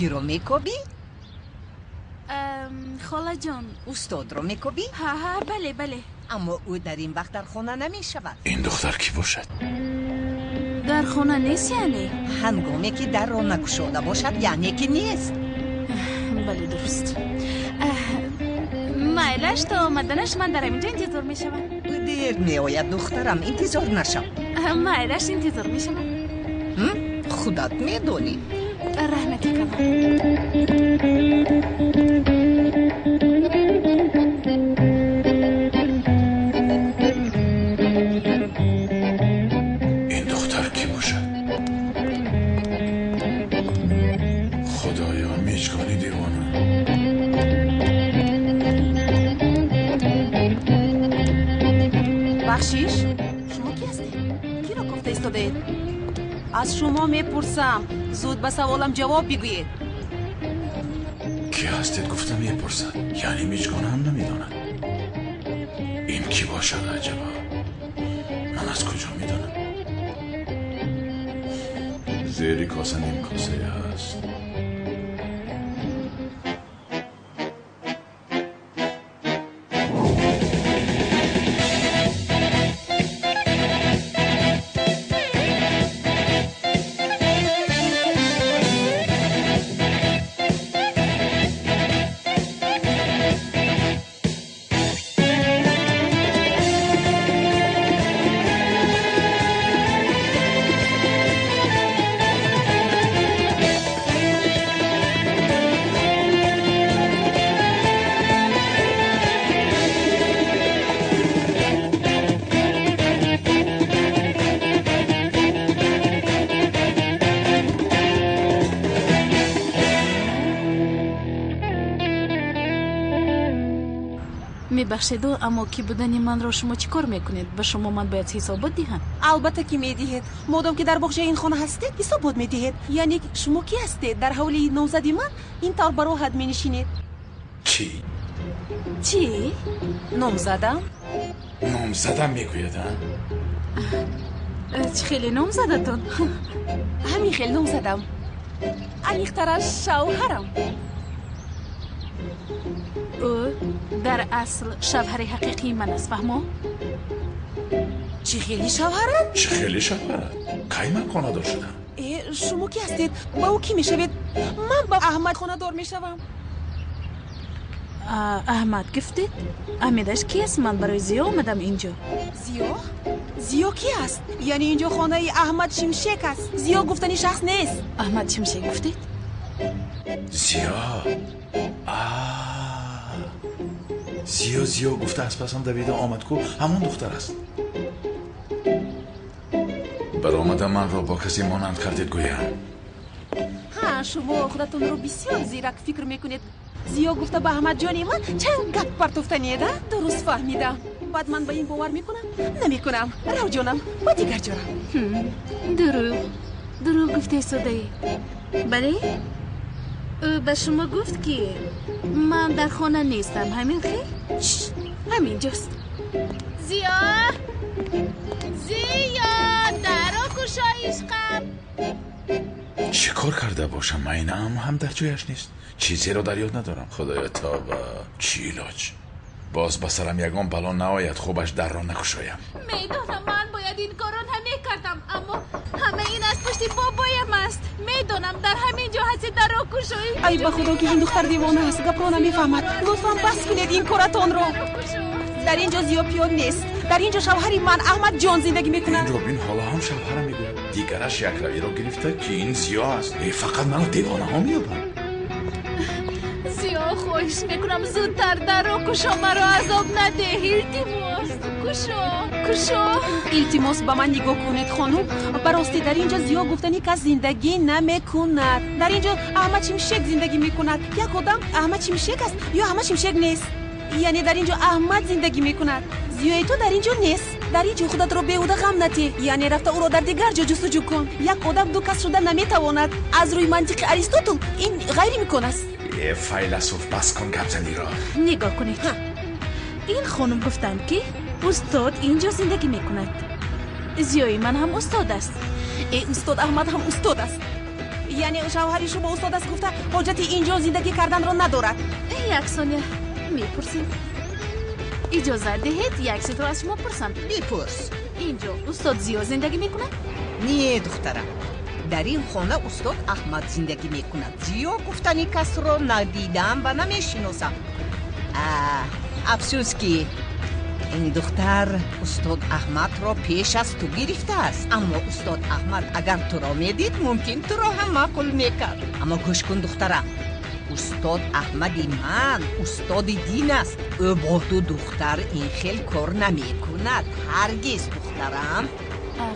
Киро мекобӣ? Холаҷон. Устодро мекобӣ? Ҳа, бале, бале. Аммо ӯ дар ин вақт дар хона намешавад. Ин духтар кӣ бошад? Дар хона нест яъне? Ҳангоме ки дарро накушода бошад, яъне ки нест. Бале, дуруст. Майлаш, то омаданаш ман дар ҳаминҷо интизор мешавам. Ӯ дер меояд, духтарам, интизор нашав. Майлаш, интизор мешавам. Худат медонӣ. Раҳмати калон. Ин духтар кӣ бошад? Худоё, мечкони девона. Бахшиш, шумо кӣ ҳастед? Киро кофта истодаед? Аз шумо мепурсам, зуд ба саволам ҷавоб бигӯед. Кӣ ҳастед гуфта мепурсад, яъне мечкона ҳам намедонад. Ин кӣ бошад аҷаба? Ман аз куҷо медонам? Зери коса ним косае ҳаст. Мебахшеду, аммо кӣ будани манро шумо чӣ кор мекунед? Ба шумо ман бояд ҳисобот диҳам? Албатта ки медиҳед. Модом ки дар боғчаи ин хона ҳастед, ҳисобот медиҳед. Яъне шумо кӣ ҳастед? Дар ҳавлии номзади ман ин тавр бароҳат менишинед. Чӣ? Чӣ? Номзадам? Номзадам мегӯяд, а? Чӣ хеле номзадатон? Ҳамин хел номзадам. Аниқтараш шавҳарам. Ӯ дар асл шавҳари ҳақиқии ман аст, фаҳмо? Чӣ хели шавҳарат? Чӣ хели шавҳарат? Кай ман хонадор шудам? Э, шумо кӣ ҳастед? Ба ӯ кӣ мешавед? Ман ба Аҳмад хонадор мешавам. Аҳмад гуфтед? Аҳмедаш ки аст? Ман барои Зиё омадам инҷо. Зиё? Зиё кӣ аст? Яъне инҷо хонаи Аҳмад Шимшек аст. Зиё гуфтани шахс нест. Аҳмад Шимшек гуфтед? Зиё? Зиё, Зиё гуфта аз пасам давида омад ку ҳамон духтар аст. Баромада манро бо касе монанд кардед гӯям. Ҳа, шумо худатонро бисёр зирак фикр мекунед. Зиё гуфта ба Аҳмадҷони ман чанд гап партофтанед, а? Дуруст фаҳмидам. Баъд ман ба ин бовар мекунам? Намекунам. Рав ҷонам, ба дигар ҷо рав. Дурӯғ. Дурӯғ гуфта истодаед. Бале? Ӯ ба шумо гуфт ки ман дар хона нестам, ҳамин хел? Ҳамин ҷост. Зиё! Зиё! Дарро кушо, ишқам! Чӣ кор карда бошам? Майнаам ҳам дар ҷояш нест. Чизеро дар ёд надорам. Худоё, тоба! Чӣ илоҷ? Боз ба сарам ягон бало наояд, хубаш дарро накушоям. Медонам, ман бояд ин корро намекардам, аммо ҳама ин аз пушти бобоям аст. Медонам, дар ҳамин ҷо ҳасти, дарро кушои. Ай ба худо ки ин духтар девона аст, гапро намефаҳмад. Лутфан бас кунед ин коратонро. Дар ин ҷо Зиё пиён нест. Дар ин ҷо шавҳари ман Аҳмадҷон зиндагӣ мекунад. Инро бин, ҳоло ҳам шавҳарам мегӯяд. Дигараш якравиро гирифта ки ин Зиё аст. Э, фақат маро девонаҳо меёбанд. Зиё, хоҳиш мекунам, зудтар дарро кушо, маро азоб надеҳ. Илтимос, кушо, кушо. Илтимос, ба ман нигоҳ кунед, хонум. Ба ростӣ дар ин ҷо Зиё гуфтани кас зиндагӣ намекунад. Дар ин ҷо Аҳмад Шимшек зиндагӣ мекунад. Як одам Аҳмад Шимшек аст ё Аҳмад Шимшек нест. Яъне дар ин ҷо Аҳмад зиндагӣ мекунад. Зиёи ту дар ин ҷо нест. Дар ин ҷо худатро беҳуда ғам натӣ. Яъне рафта ӯро дар дигар ҷо ҷустуҷӯ кун. Як одам ду кас шуда наметавонад. Аз рӯи мантиқи Аристотл ин ғайриимкон аст. Э, файласуф, бас кун гапзаниро. Нигоҳ кунед. Ин хонум гуфтанд ки устод ин ҷо зиндагӣ мекунад. Зиёи ман ҳам устод аст. Э, устод Аҳмад ҳам устод аст. Яъне шавҳари шумо устод аст гуфта ҳоҷати ин ҷо зиндагӣ карданро надорад. Як сония мепурсем. Иҷозат диҳед як чизро аз шумо пурсам. Бипурс. Ин ҷо устод Зиё зиндагӣ мекунад? Не, духтарам. Дар ин хона устод Аҳмад зиндагӣ мекунад. Зиё гуфтани касро надидам ва намешиносам. Афсӯс ки ин духтар устод Аҳмадро пеш аз ту гирифтааст. Аммо устод Аҳмад агар туро медид, мумкин туро ҳам маъқул мекард. Аммо гӯш кун, духтарам. Устод Аҳмади ман устоди дин аст. Ӯ бо ту духтар ин хел кор намекунад. Ҳаргиз, духтарам.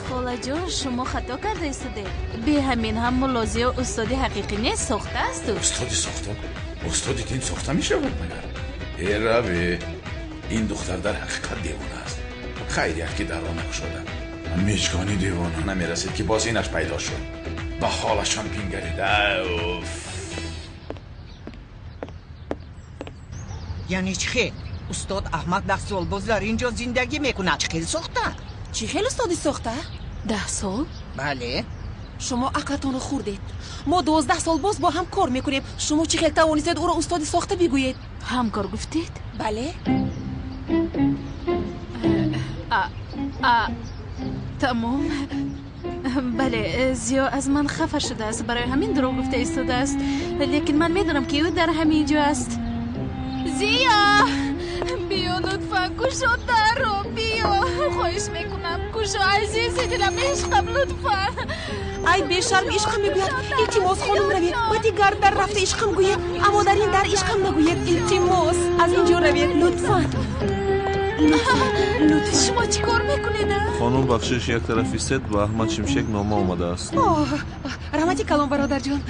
Холаҷон, шумо хато карда истодед. Бе ҳамин ҳам мулло Зиё устоди ҳақиқӣ нест, сохта аст ӯ. Устоди сохта? Устоди дин сохта мешавад магар? Э раве, ин духтар дар ҳақиқат девона аст. Хайрият ки дарро накушода. Мечгони девона намерасид ки боз инаш пайдо шуд. Ба ҳолашон бингарид. Уф! Яъне чӣ хел? Устод Аҳмад 10 сол боз дар ин ҷо зиндагӣ мекунад. Чӣ хел сохта? Чӣ хел устоди сохта? 10 сол? Бале. Шумо ақлатонро хӯрдед. Мо 12 сол боз бо ҳам кор мекунем. Шумо чӣ хел тавонистед ӯро устоди сохта бигӯед? Ҳамкор гуфтед? Бале. Тамом. Бале, Зиё аз ман хафа шудааст. Барои ҳамин дурӯғ гуфта истодааст. Лекин ман медонам ки ӯ дар ҳамин ҷо аст. Зиё! Биё лутфан, кушо дарро, биё. Хоҳиш мекунам, кушо, азизи дилам, ишқам, лутфан. Ай бешарм, ишқам мегӯяд. Илтимос, хонум, равед. Ба дигар дар рафта ишқам гӯед, аммо дар ин дар ишқам нагӯед. Илтимос, аз ин ҷо равед, лутфан. Лутфан. Шумо чӣ кор мекунед? Хонум, бахшиш, як тараф истед, ба Аҳмад Шимшек нома омадааст. Раҳмати калон, бародарҷон.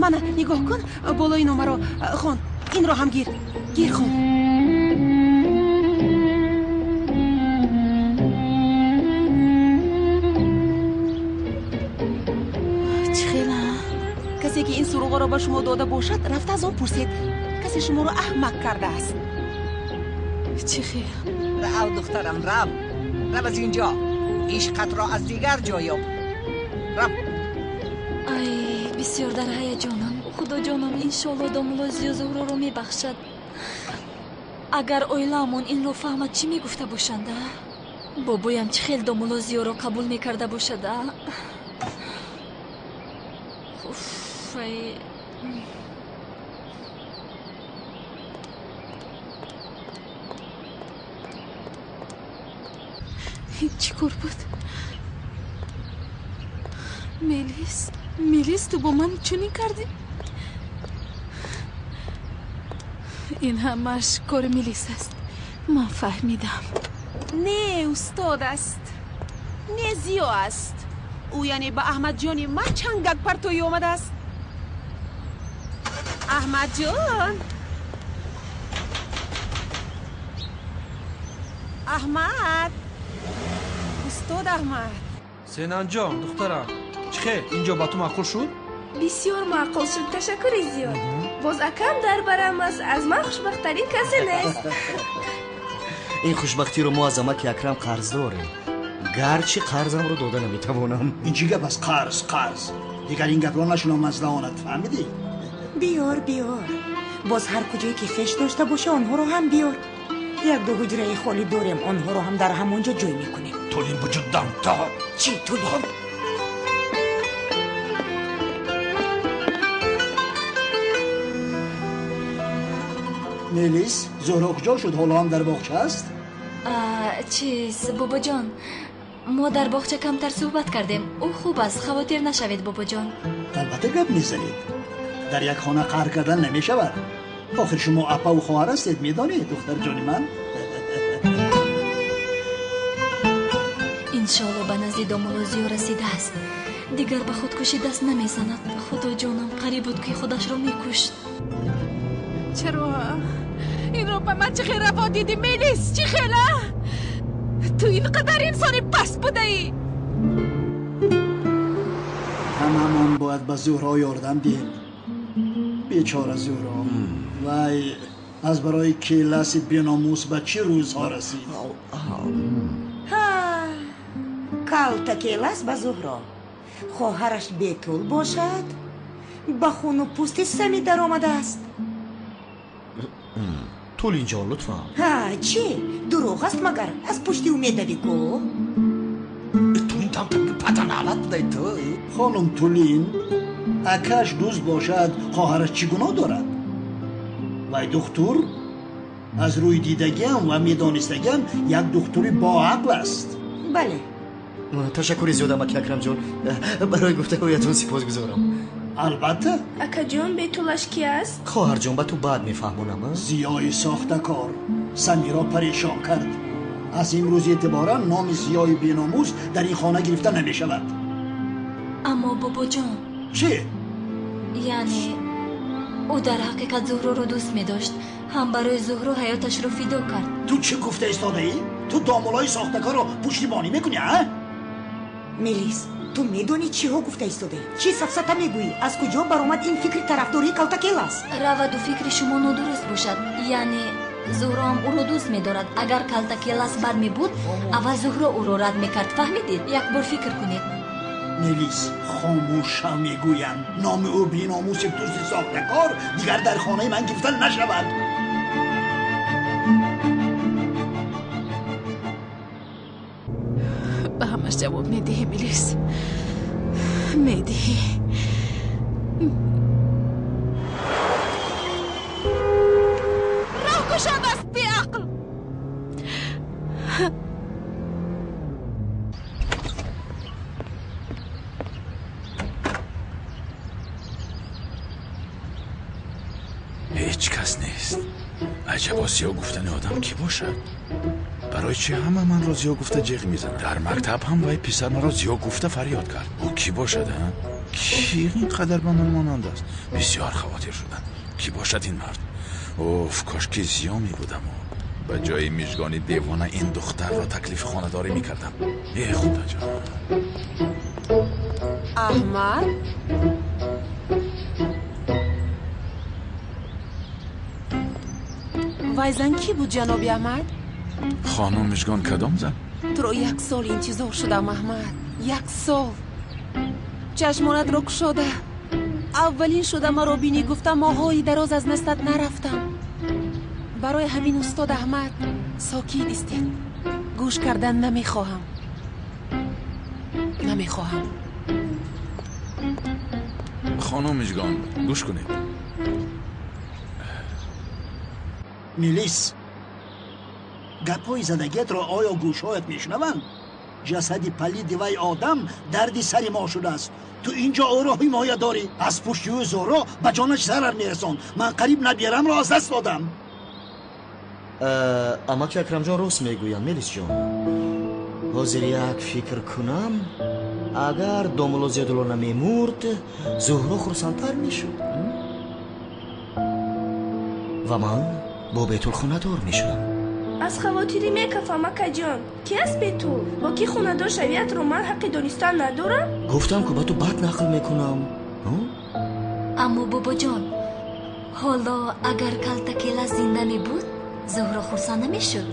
Мана нигоҳ кун, болои номаро хон. Инро ҳам гир. Гир хон. Чӣ хела? Касе ки ин суроғаро ба шумо дода бошад, рафта аз он пурсед. Касе шуморо аҳмақ кардааст. Чӣ хел? Рав, духтарам, рав. Рав аз ин ҷо. Ишқатро аз дигар ҷо ёб. Рав. Ай, бисёр дар ҳаяҷонам. Худоҷонам, иншоалло домулло Зиё Зуҳроро мебахшад. Агар оилаамон инро фаҳмад, чӣ мегуфта бошанд, а? Бобоям чӣ хел домулло Зиёро қабул мекарда бошад, а? Уф, ай. Чӣ кор буд? Мелис, Мелис, ту бо ман чунин кардӣ? Ин ҳамаш кори Мелис аст. Ман фаҳмидам. Не, устод аст. Не, Зиё аст. Ӯ яъне ба Аҳмадҷони ман чангак партоӣ омадааст. Аҳмадҷон! Аҳмад! Устод Аҳмад! Сенанҷон, духтарам, чӣ хел? Ин ҷо ба ту маъқул шуд? Бисёр маъқул шуд, ташаккури зиёд. Боз акам дар барам аст, аз ман хушбахттарин касе нест. Ин хушбахтиро мо аз амаки Акрам қарз дорем. Гарчи қарзамро дода наметавонам. Ин чӣ гап аст? Қарз, қарз. Дигар ин гапро нашунавам аз даҳонат, фаҳмидӣ? Биёр, биёр. Боз ҳар куҷое ки хеш дошта боша, онҳоро ҳам биёр. Як ду ҳуҷраи холӣ дорем, онҳоро ҳам дар ҳамон ҷо ҷой мекунем. Тулин буҷуддам то. Чӣ тулин? Мелис, Зуҳро куҷо шуд? Ҳоло ҳам дар боғча аст? Чиз, бобоҷон, мо дар боғча камтар суҳбат кардем. Ӯ хуб аст, хавотир нашавед, бобоҷон. Албатта гап мезанед. Дар як хона қаҳр кардан намешавад. Охир шумо апаву хоҳар ҳастед, медонед, духтарҷони ман. Иншоалло ба назди домулло Зиё расидааст. Дигар ба худкушӣ даст намезанад. Худоҷонам, қариб буд ки худашро мекушт. Чаро инро ба ман чӣ хел раво дидӣ, Мелис? Чӣ хела? Ту ин қадар инсони паст будаӣ. Ҳамамон бояд ба Зуҳро ёрдам диҳем. Бечора Зуҳро. Вай аз барои келаси беномус ба чӣ рӯзҳо расид? Калта келас ба Зуҳро. Хоҳараш бетул бошад, Ба хуну пӯсти Сами даромадааст. Тулинҷон, лутфан. Ҳа, чӣ? Дурӯғ аст магар? Аз пушти ӯ медавӣ ку? Тулин там патаналат будай ту. Хонум Тулин, акаш дӯст бошад, хоҳараш чӣ гуноҳ дорад? Вай духтур аз рӯи дидагиам ва медонистагиам як духтури боақл аст. Бале. Ташаккури зиёд, амаки Акрамҷон. Барои гуфтаҳоятон сипосгузорам. Албатта. Акаҷон, Бетулаш ки аст? Хоҳарҷон, ба ту баъд мефаҳмонам. Зиёи сохтакор Самиро парешон кард. Аз имрӯз эътиборан номи Зиёи беномус дар ин хона гирифта намешавад. Аммо бобоҷон. Чӣ? Яъне ӯ дар ҳақиқат Зуҳроро дӯст медошт, ҳам барои Зуҳро ҳаёташро фидо кард. Ту чӣ гуфта истодаӣ? Ту домулои сохтакорро пуштибонӣ мекунӣ, а? Мелис, ту медонӣ чиҳо гуфта истодаӣ? Чӣ сафсата мегӯӣ? Аз куҷо баромад ин фикри тарафдории Калтакелас? Раваду фикри шумо нодуруст бошад. Яъне Зуҳроам ӯро дӯст медорад. Агар Калтакелас бад мебуд, аввал Зуҳро ӯро рад мекард. Фаҳмидед? Як бор фикр кунед. Мелис, хомӯш шав, мегӯям. Номи ӯ беномуси дузди сохтакор дигар дар хонаи ман гирифта нашавад. Ба ҳамаш ҷавоб медиҳӣ, Мелис, медиҳӣ. Роҳ кушод аст, беақл. Ҳеҷ кас нест. Аҷабо зиё гуфтани одам кӣ бошад? Барои чӣ ҳама манро зиё гуфта ҷиғ мезанад? Дар мактаб ҳам вай писар маро зиё гуфта фарёд кард. Ӯ кӣ бошад, а? Кӣ ин қадар ба ман монанд аст? Бисёр хавотир шудам. Кӣ бошад ин мард? Уф, кошки зиё мебудаму ба ҷои мижгони девона ин духтарро таклифи хонадорӣ мекардам. Э, худоҷон. Аҳмад? Вай зан кӣ буд, ҷаноби Аҳмад? Хонум Мижгон, кадом зан? Туро як сол интизор шудам, Аҳмад. Як сол. Чашмонатро кушода. Аввалин шуда маро бинӣ гуфта моҳҳои дароз аз наздат нарафтам. Барои ҳамин устод Аҳмад сокит истед. Гӯш кардан намехоҳам. Намехоҳам. Хонум Мижгон, гӯш кунед. Мелис, гапҳои задагиятро оё гӯшҳоят мешунаванд? Ҷасади палиди вай одам дарди сари мо шудааст. Ту ин ҷо ӯро ҳимоя дорӣ. Аз пушти ӯ Зуҳро ба ҷонаш зарар мерасонд. Ман қариб наберамро аз даст додам. Амаки Акрамҷон рост мегӯянд, Мелисҷон. Ҳозир як фикр кунам, агар домулло Зиёдулло намемурд, Зуҳро хурсандтар мешуд ва ман бо Бетул хонадор мешудам. Аз хавотирӣ мекафам, акаҷон. Ки аст Бетул? Бо кӣ хонадор шавиятро ман ҳаққи донистан надорам? Гуфтам ку ба ту бад нақл мекунам. Аммо бобоҷон, ҳоло агар Калтакелас зинда мебуд, Зуҳро хурсанд намешуд.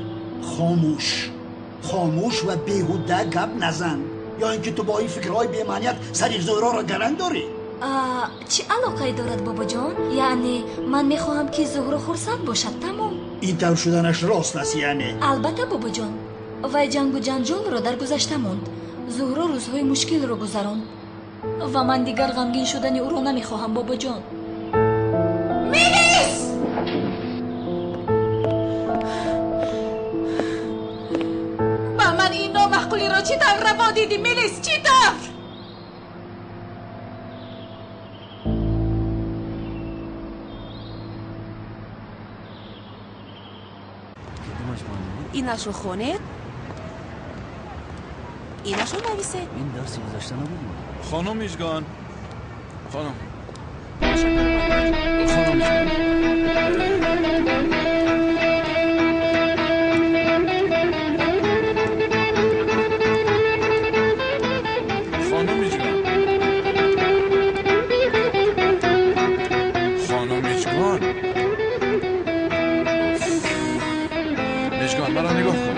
Хомӯш, хомӯш ва беҳуда гап назан. Ё ин ки ту бо ин фикрҳои бемаъният сари Зуҳроро гаранг дорӣ? Чӣ алоқае дорад, бобоҷон? Яъне ман мехоҳам, ки Зуҳро хурсанд бошад, тамом. Ин тавр шуданаш рост аст, яъне? Албатта, бобоҷон. Вай ҷангу ҷанҷолро дар гузашта монд. Зуҳро рӯзҳои мушкилро гузаронд ва ман дигар ғамгин шудани ӯро намехоҳам, бобоҷон. Мелис! Ба ман ин номаъқулиро чӣ тавр раво дидӣ, Мелис? Чӣ тавр? Инашро хонед, инашро нависед. Ин дарси гузашта набуд? Хонум Мижгон, хонум, хонум Мижгон. Хонум Мижгон, хонум Мижгон. Мижгон, маро нигоҳ кун.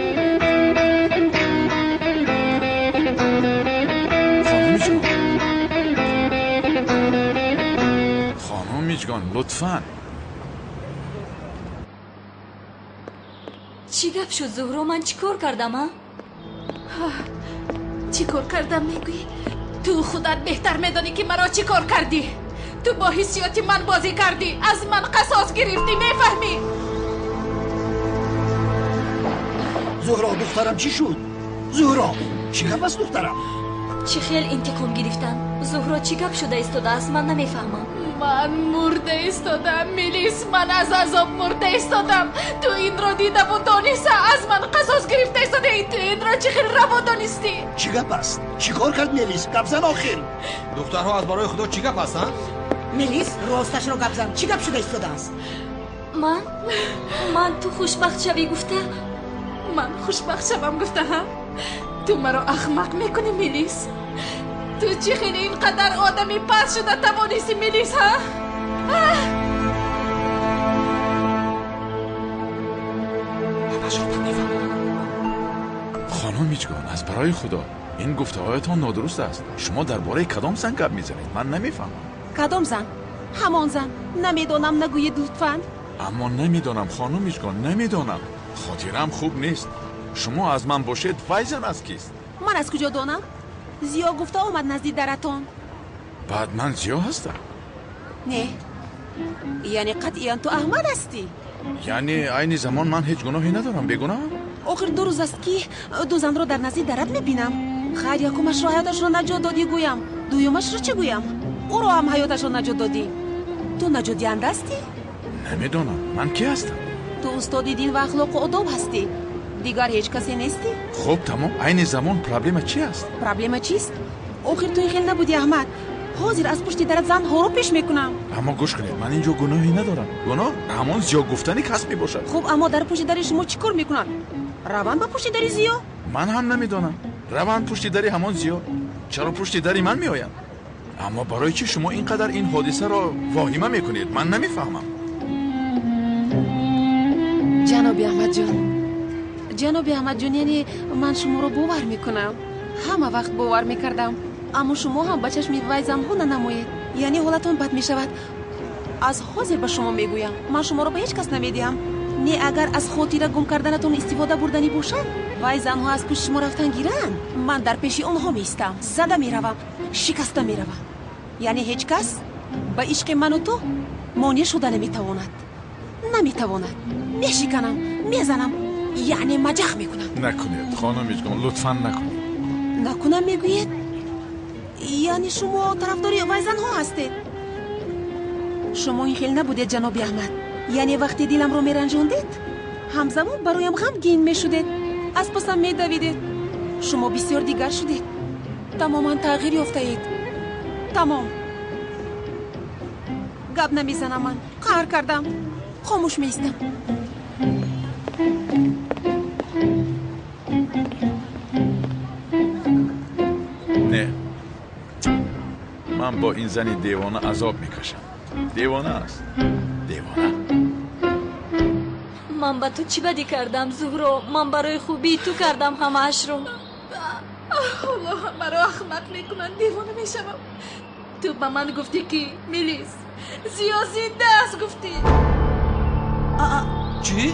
Хонум Мижгон. Миҷгон, лутфан. Чӣ гап шуд, Зуҳро? Ман чӣ кор кардам, а? Чӣ кор кардам мегӯӣ? Ту худат беҳтар медонӣ, ки маро чӣ кор кардӣ. Ту бо ҳиссиёти ман бозӣ кардӣ, аз ман қасос гирифтӣ, мефаҳмӣ? Зуҳро, духтарам, чӣ шуд? Зуҳро, чӣ гап аст, духтарам? Чӣ хел интиқом гирифтан? Зуҳро, чӣ гап шуда истодааст? Ман намефаҳмам. Ман мурда истодам, Мелис, ман аз азоб мурда истодам. Ту инро дидаву дониста аз ман қасос гирифта истодаӣ. Ту инро чӣ хел раво донистӣ? Чӣ гап аст? Чӣ кор кард Мелис? Гап зан охир. Духтарҳо, аз барои Худо, чӣ гап аст, а? Мелис, росташро гап зан. Чӣ гап шуда истодааст? Ман ту хушбахт шавӣ гуфта. Ман хушбахт шавам гуфта, ҳа? Ту маро ахмақ мекунӣ, Мелис. Ту чӣ хеле ин қадар одами паст шуда тавонистӣ, Мелис, ҳа? Хонум Миҷгон, аз барои Худо, ин гуфтаҳоятон нодуруст аст. Шумо дар бораи кадом зан гап мезанед? Ман намефаҳмам. Кадом зан? Ҳамон зан. Намедонам, нагӯед лутфан. Аммо намедонам, хонум Миҷгон, намедонам. Хотираам хуб нест. Шумо аз ман бошед, вай зан аз кист? Ман аз куҷо донам? Зиё гуфта омад назди даратон. Баъд ман Зиё ҳастам? Не, яъне қатъиян ту Аҳмад ҳастӣ. Яъне айни замон ман ҳеҷ гуноҳе надорам, бегуноҳам? Охир 2 рӯз аст, ки ду занро дар назди дарат мебинам. Хайр, якумашро ҳаёташро наҷот додӣ гӯям, дуюмашро чӣ гӯям? Ӯро ҳам ҳаёташро наҷот додӣ. Ту наҷотдиҳанда ҳастӣ? Намедонам, ман кӣ ҳастам? Ту устоди дин ва ахлоқу одоб ҳастӣ. Дигар ҳеҷ касе нестӣ? Хуб, тамом. Айни замон проблема чи аст? Проблема чист? Охир ту ин хел набудӣ, Аҳмад. Ҳозир аз пушти дарат занҳоро пеш мекунам. Аммо гӯш кунед, ман инҷо гуноҳе надорам. Гуноҳ ҳамон Зиё гуфтани кас мебошад. Хуб, аммо дар пушти дари шумо чӣ кор мекунанд? Раванд ба пушти дари Зиё? Ман ҳам намедонам. Раванд пушти дари ҳамон Зиё. Чаро пушти дари ман меоянд? Аммо барои чӣ шумо ин қадар ин ҳодисаро воҳима мекунед? Ман намефаҳмам. Ҷаноби Аҳмадҷон, ҷаноби Аҳмадҷон, яъне ман шуморо бовар мекунам. Ҳама вақт бовар мекардам. Аммо шумо ҳам ба чашми вай занҳо нанамоед. Яъне ҳолатон бад мешавад. Аз ҳозир ба шумо мегӯям, ман шуморо ба ҳеҷ кас намедиҳам. Не, агар аз хотира гум карданатон истифода бурданӣ бошад, вай занҳо аз пушти шумо рафтан гиранд, ман дар пеши онҳо меистам, зада меравам, шикаста меравам. Яъне ҳеҷ кас ба ишқи ману ту монеъ шуда наметавонад. Наметавонад. Мешиканам, мезанам, яъне маҷах мекунам. Накунед, хонум Миҷгон, лутфан накунед. Накунам мегӯед? Яъне шумо тарафдори вай занҳо ҳастед? Шумо ин хел набудед, ҷаноби Аҳмад. Яъне вақте диламро меранҷондед, ҳамзамон бароям ғамгин мешудед, аз пасам медавидед. Шумо бисёр дигар шудед, тамоман тағйир ёфтаед. Тамом. Гап намезанам ман, қаҳр кардам, хомӯш меистам. Не, ман бо ин зани девона азоб мекашам. Девона аст, девона. Ман ба ту чӣ бадӣ кардам, Зуҳро? Ман барои хубии ту кардам ҳамаашро. Аллоҳ, маро ахмақ мекунанд, девона мешавам. Ту ба ман гуфтӣ, ки Мелис Зиё зинда аст, гуфтӣ. Чӣ?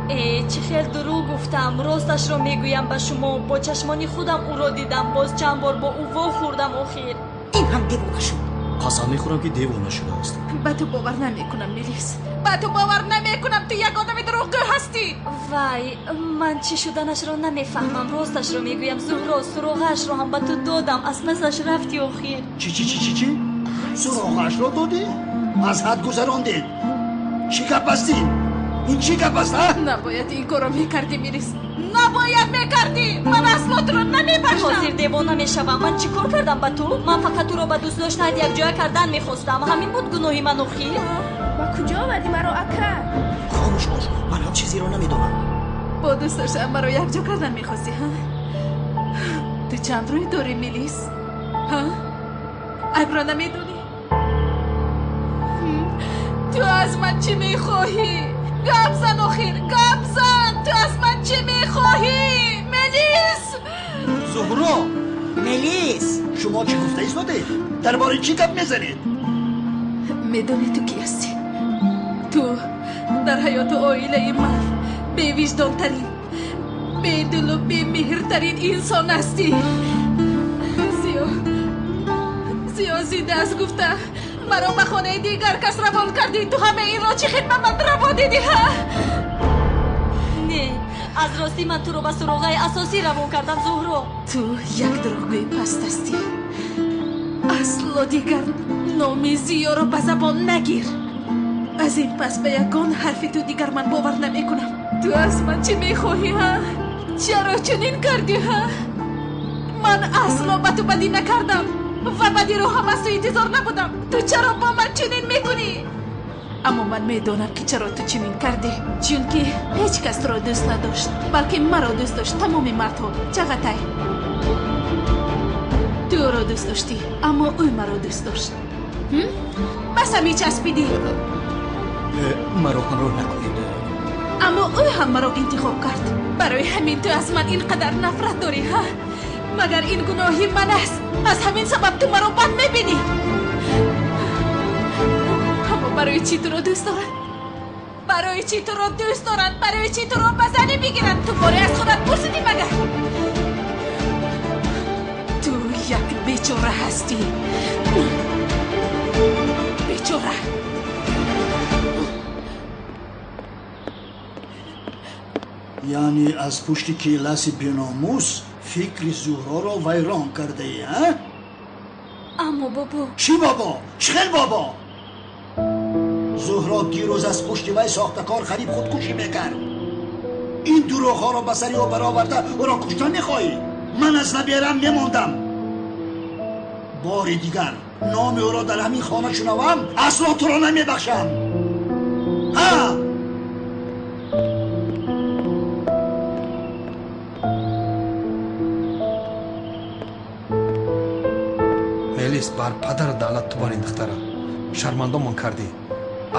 Э, чӣ хел дурӯғ гуфтам. Росташро мегӯям ба шумо. Бо чашмони худам ӯро дидам. Боз чанд бор бо ӯ вохӯрдам охир. Ин ҳам девона шуд. Қасам мехӯрам, ки девона шудааст. Ба ту бовар намекунам, Мелис. Ба ту бовар намекунам. Ту як одами дурӯғгӯ ҳастӣ. Вай, ман чӣ шуданашро намефаҳмам. Росташро мегӯям, Зуҳро, суроғаашро ҳам ба ту додам. Аз пасаш рафтӣ охир. Чӣ, чӣ, чӣ, чӣ, чӣ? Суроғаашро додӣ? Аз ҳад гузарондед. Чӣ гап аст ин? Ин чӣ гап аст, а? Набояд ин корро мекардӣ, Мелис. Набояд мекардӣ. Ман асло туро намебахшам. Ҳозир девона мешавам. Ман чӣ кор кардам ба ту? Ман фақат туро ба дӯст доштаат якҷоя кардан мехостам. Ҳамин буд гуноҳи ман охир. Ба куҷо омадӣ маро, ака? Хомӯш бош, ман ҳам чизеро намедонам. Бо дӯст доштаам маро якҷо кардан мехостӣ, ҳа? Ту чанд рӯй дорӣ, Мелис? Ҳа? Айбро намедонӣ? Ту аз ман чӣ мехоҳӣ? Гап зан охир, гап зан! Ту аз ман чӣ мехоҳӣ? Мелис! Зуҳро! Мелис! Шумо чӣ гуфта истодед? Дар бораи чӣ гап мезанед? Медонӣ ту кӣ ҳастӣ? Ту дар ҳаёту оилаи ман бевиҷдонтарин, бедилу бемеҳртарин инсон ҳастӣ. Зиё, Зиё зинда аст гуфта маро ба хонаи дигар кас равон кардӣ. Ту ҳамаи инро чӣ хел ба ман раво дидӣ, ҳа? Не, аз ростӣ ман туро ба суроғаи асосӣ равон кардам, Зуҳро. Ту як дурӯғгӯи паст ҳастӣ. Асло дигар номи Зиёро ба забон нагир. Аз ин пас ба ягон ҳарфи ту дигар ман бовар намекунам. Ту аз ман чӣ мехоҳӣ, ҳа? Чаро чунин кардӣ, ҳа? Ман асло ба ту бадӣ накардам ва бадиро ҳам аз ту интизор набудам. Ту чаро бо ман чунин мекунӣ? Аммо ман медонам ки чаро ту чунин кардӣ. Чунки ҳеҷ кас туро дӯст надошт, балки маро дӯст дошт. Тамоми мардҳо. Чағатай, ту ӯро дӯст доштӣ, аммо ӯ маро дӯст дошт. Бас ҳамин часпидӣ. Маро ҳамроҳ накунед. Аммо ӯ ҳам маро интихоб кард. Барои ҳамин ту аз ман ин қадар нафрат дорӣ, ҳа? Магар ин гуноҳи ман аст? Аз ҳамин сабаб ту маро бад мебинӣ. Аммо барои чӣ туро дӯст доранд? Барои чӣ туро дӯст доранд? Барои чӣ туро ба занӣ бигиранд? Ту боре аз худат пурсидӣ магар? Ту як бечора ҳастӣ. Бечора. Яъне аз пушти келаси беномус фикри Зуҳроро вайрон кардаӣ, а? Аммо бобо. Чӣ бобо? Чӣ хел бобо? Зуҳро дирӯз аз пушти вай сохтакор қариб худкушӣ мекард. Ин дурӯғҳоро ба сари ӯ бароварда ӯро куштан мехоҳӣ? Ман аз наберам мемондам. Бори дигар номи ӯро дар ҳамин хона шунавам, асло туро намебахшам. Ҳа! Мелис, бар падар давлат ту бар ин духтара шармандомон кардӣ.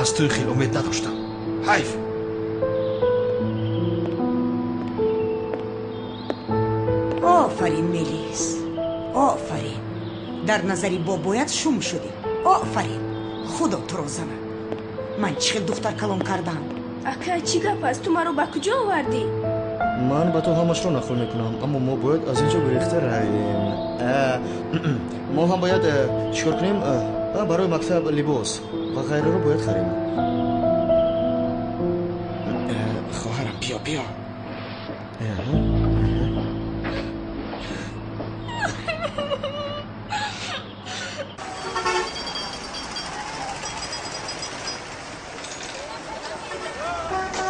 Аз туи хел умед надоштам. Ҳайф. Офарин, Мелис, офарин. Дар назари бобоят шум шудӣ. Офарин, худо туро занад. Ман чӣ хел духтар калон кардам. Ака, чӣ гап аст? Ту маро ба куҷо овардӣ? Ман ба ту ҳамашро нақл мекунам, аммо мо бояд аз ин ҷо гурехта равем. Мо ҳам бояд чӣ кор кунем? Барои мактаб либос ва ғайраро бояд харем. Хоҳарам, биё, биё.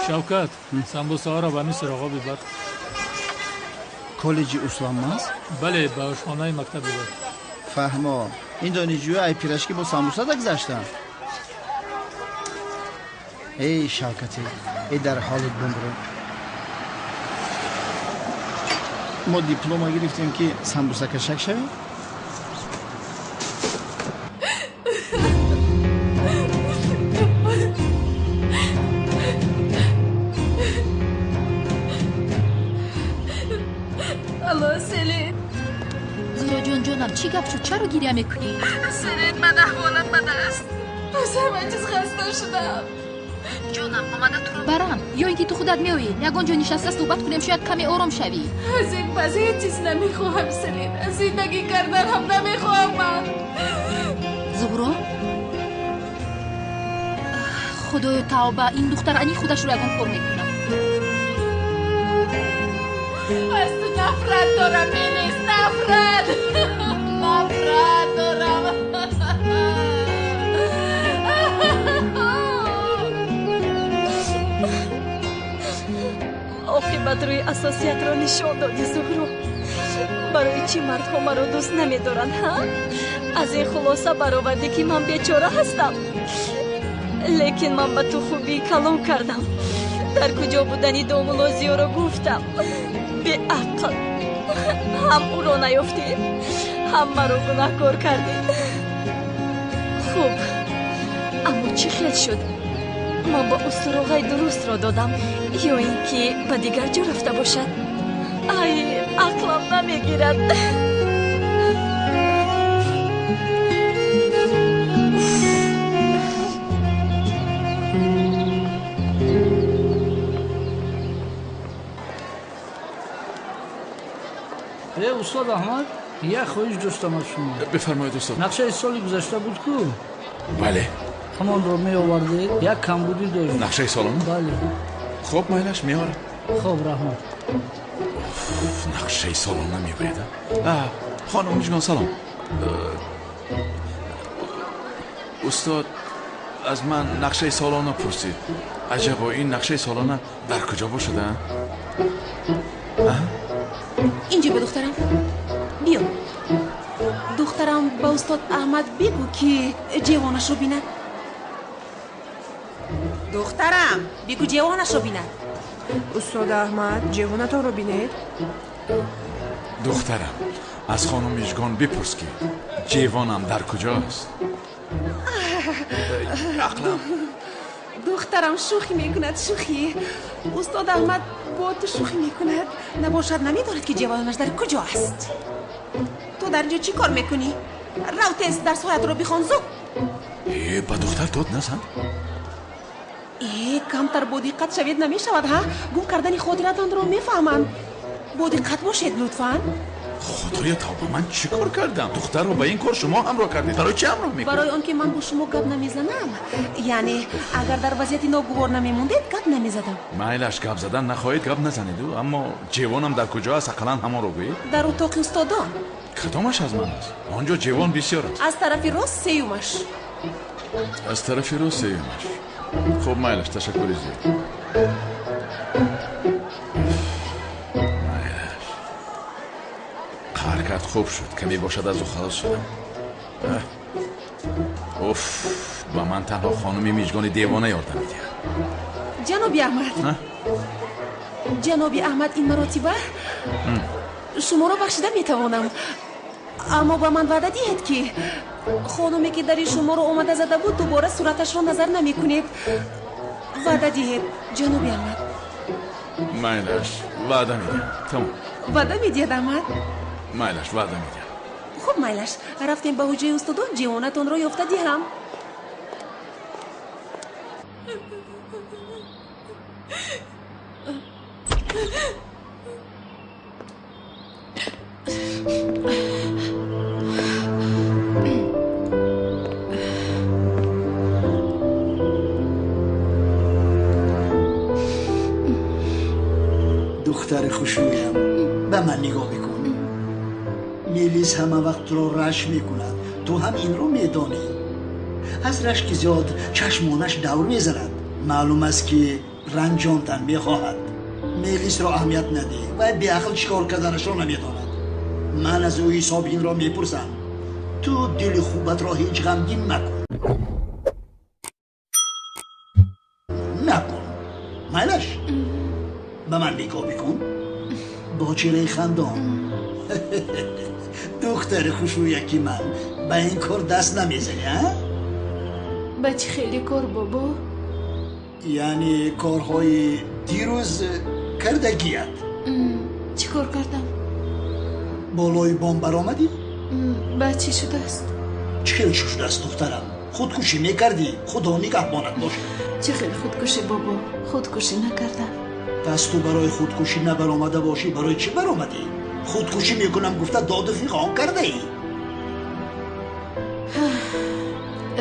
Шавкат, самбусаҳоро ба мисли роға бибар. Коллеҷи Усламаз? Бале, ба ошхонаи мактаб бибар. Фаҳмо, ин донишҷӯи ай пирашки бо самбуса дагзаштанд. Эй Шавкате, эй дар ҳолат бумру. Мо диплома гирифтем ки самбусакашак шавем? Алло, Селин. Зуҳроҷон, ҷонам, чӣ гап шуд? Чаро гиря мекунӣ? Селин, ман аҳволам бад аст. Аз ҳама чиз хаста шудам. Ҷонам, омада туро барам ё ин ки ту худат меоӣ? Ягон ҷо нишаста суҳбат кунем, шояд каме ором шавӣ. Аз ин пас ҳеҷ чиз намехоҳам, Селин. Аз зиндагӣ кардан ҳам намехоҳам ман. Зуҳро, худоё тавба, ин духтар ани худашро ягон кор мекунад. Аз ту нафрат дорам, Мелис, нафрат. Нафрат дорам. Оқибат рӯи асосиятро нишон додӣ, Зуҳро. Барои чӣ мардҳо маро дӯст намедоранд, ҳа? Аз ин хулоса баровардӣ ки ман бечора ҳастам. Лекин ман ба ту хубии калом кардам. Дар куҷо будани домулло Зиёро гуфтам. Беақл, ҳам ӯро наёфтӣ, ҳам маро гунаҳкор кардӣ. Хуб, аммо чӣ хел шуд? Ман ба ӯ суроғаи дурустро додам ё ин ки ба дигар ҷо рафта бошад? Ай, ақлам намегирад. Устод Аҳмад, як хоҳиш доштам аз шумо. Бифармоед, устод. Нақшаи соли гузашта буд ку? Бале. Ҳамонро меовардед, як камбудӣ дошт. Нақшаи солона? Бале. Хуб, майлаш, меорам. Хуб, раҳмат. Нақшаи солона мегӯяд. Хонум Мижгон, салом. Устод аз ман нақшаи солона пурсид. Аҷабо, ин нақшаи солона дар куҷо бошад, а? Инҷо биё, духтарам, биё. Духтарам, ба устод Аҳмад бигӯ, ки ҷевонашро бинад. Духтарам, бигӯ ҷевонашро бинад. Устод Аҳмад, ҷевонатонро бинед. Духтарам, аз хонум Мижгон бипурс, ки ҷевонам дар куҷост. Ақлам. Духтарам шӯхӣ мекунад, шӯхӣ. Устод Аҳмад бо ту шӯхӣ мекунад. Набошад, намедонад, ки ҷевонаш дар куҷо аст. Ту дар инҷо чӣ кор мекунӣ? Рав, тез дарсҳоятро бихон, зуд. Э, ба духтар дод назан. Э, камтар бо диққат шавед, намешавад, ҳа? Гум кардани хотиратонро мефаҳманд. Бо диққат бошед, лутфан. Худоя, тавба, ман чӣ кор кардам? Духтарро ба ин кор шумо ҳамроҳ кардед. Барои чӣ ҳамроҳ мекунед? Барои он ки ман бо шумо гап намезанам. Яъне агар дар вазъияти ногувор намемондед, гап намезадам. Майлаш, гап задан нахоҳед, гап назанед. Аммо ҷевонам дар куҷо аст, ақаллан ҳамонро гӯед. Дар утоқи устодон. Кадомаш аз ман аст? Он ҷо ҷевон бисёр аст. Аз тарафи рост сеюмаш. Аз тарафи рост сеюмаш. Хуб, майлаш, ташаккури зиёд. Майлаш, қаҳр кард, хуб шуд, каме бошад аз ӯ халос шудам. Уф, ба ман танҳо хонуми Мижгони девона ёрдам медиҳад. Ҷаноби Аҳмад, ҷаноби Аҳмад, ин маротиба шуморо бахшида метавонам, аммо ба ман ваъда диҳед, ки хонуме, ки дари шуморо омада зада буд, дубора сураташро назар намекунед. Ваъда диҳед, ҷаноби Аҳмад. Майлаш, ваъда медиҳам, тамом. Ваъда медиҳед, Аҳмад? Майлаш, ваъда медиҳам. Хуб, майлаш, рафтем ба ҳуҷраи устодон, ҷевонатонро ёфта диҳам. Духтари хушрӯям, ба ман нигоҳ бикун. Мелис ҳама вақт туро рашк мекунад, ту ҳам инро медонӣ. Аз рашки зиёд чашмонаш давр мезанад. Маълум аст, ки ранҷондан мехоҳад. Мелисро аҳамият надеҳ, вай беақл чӣ кор карданашро намедонад. Ман аз ӯ ҳисоби инро мепурсам. Ту дили хубатро ҳеҷ ғамгин макун, накун. Майлаш, ба ман нигоҳ бикун бо чеҳраи хандон. Духтари хушрӯяки ман, ба ин кор даст намезанӣ, а? Ба чӣ хеле кор, бобо? Яъне корҳои дирӯз кардагият. Чӣ кор кардам? Болои бом баромадӣ? Ба чӣ шудааст? Чӣ хел чӣ шудааст, духтарам? Худкушӣ мекардӣ, худо нигаҳбонат бошад. Чӣ хел худкушӣ, бобо? Худкушӣ накардам. Пас ту барои худкушӣ набаромада бошӣ, барои чӣ баромадӣ? Худкушӣ мекунам гуфта доду фиғон кардаӣ.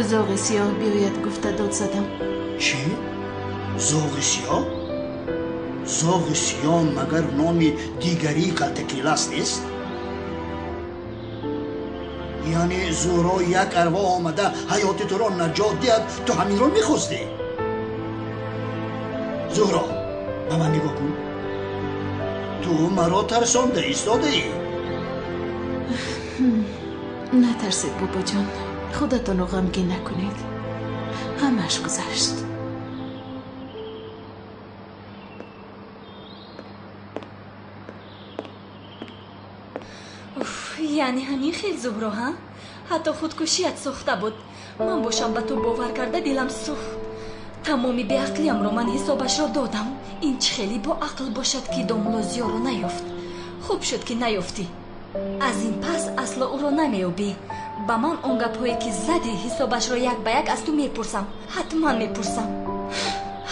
Зоғи сиёҳ биёяд гуфта дод задам. Чӣ? Зоғи сиёҳ? Зоғи сиёҳ магар номи дигарии калтакилас нест? Яъне Зуҳро як арвоҳ омада ҳаёти туро наҷот диҳад, ту ҳаминро мехостӣ? Зуҳро, ба ман нигоҳ кун. Ту маро тарсонда истодаӣ. Натарсед, бобоҷон, худатонро ғамгин накунед. Ҳамааш гузашт. Яъне ҳамин хел, Зуҳро, ҳа? Ҳатто худкушият сохта буд. Ман бошам, ба ту бовар карда дилам сӯхт. Тамоми беақлиямро ман ҳисобашро додам. Ин чӣ хеле бо ақл бошад, ки домулло Зиёро наёфт. Хуб шуд, ки наёфтӣ. Аз ин пас асло ӯро намеёбӣ. Ба ман он гапҳое, ки задӣ, ҳисобашро як ба як аз ту мепурсам. Ҳатман мепурсам,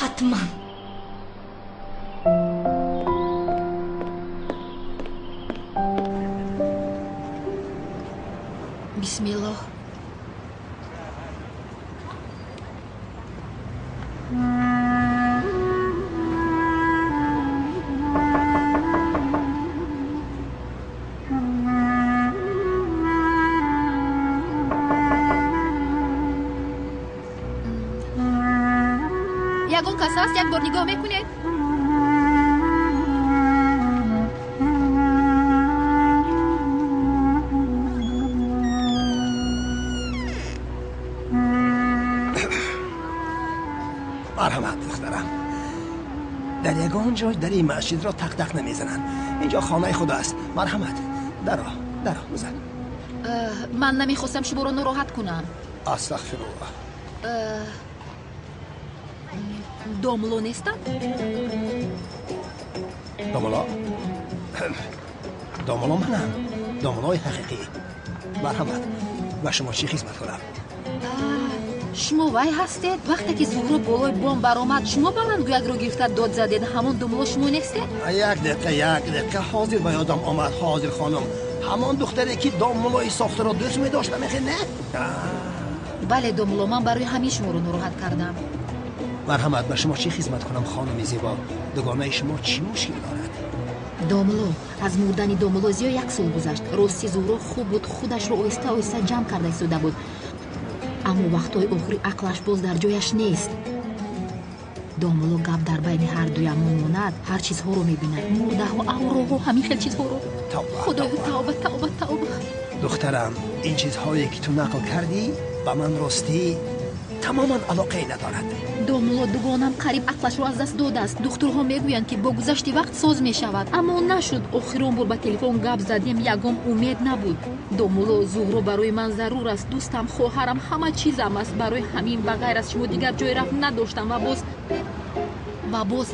ҳатман. Ягон кас ҳаст? Як бор нигоҳ мекунед? Марҳамат, духтарам. Дар ягон ҷой дари масҷидро тақ-тақ намезананд. Инҷо хонаи худо аст. Марҳамат, даро, даро, бизан. Ман намехостам шуморо нороҳат кунам. Астағфируллоҳ. Домло нестанд? Домло? Домло манам. Домлои ҳақиқӣ. Марҳамат, ба шумо чӣ хизмат кунам? Шумо вай ҳастед? Вақте ки Зуҳро болои бом баромад, шумо баландгӯякро гирифта дод задед. Ҳамон домло шумо нестед? Як дақиқа, як дақиқа. Ҳозир ба ёдам омад. Ҳозир хонум. Ҳамон духтаре ки домлои сохтаро дӯст медошт, намехе не? Бале, домло, ман барои ҳамин шуморо нороҳат кардам. Марҳамат, ба шумо чӣ хизмат кунам, хонуми зебо? Дугонаи шумо чӣ мушкил дорад? Домло, аз мурдани домло зиё як сол гузашт. Рости Зуҳро хуб буд, худашро оҳиста оҳиста ҷамъ карда истода буд. Аммо вақтҳои охири ақлаш боз дар ҷояш нест. Домло, гап дар байни ҳар дуямон монад, ҳар чизҳоро мебинад. Мурдаҳо, авроҳо, ҳамин хел чизҳоро. Худоё, тавба, тавба, тавба. Духтарам, ин чизҳое ки ту нақл кардӣ, ба ман ростӣ тамоман алоқае надорад. Домло, дугонам қариб ақлашро аз даст додааст. Духтурҳо мегӯянд, ки бо гузашти вақт соз мешавад, аммо нашуд. Охирон бор ба телефон гап задем, ягон умед набуд. Домло, Зуҳро барои ман зарур аст. Дӯстам, хоҳарам, ҳама чизам аст. Барои ҳамин ба ғайр аз шумо дигар ҷой рафт надоштам ва боз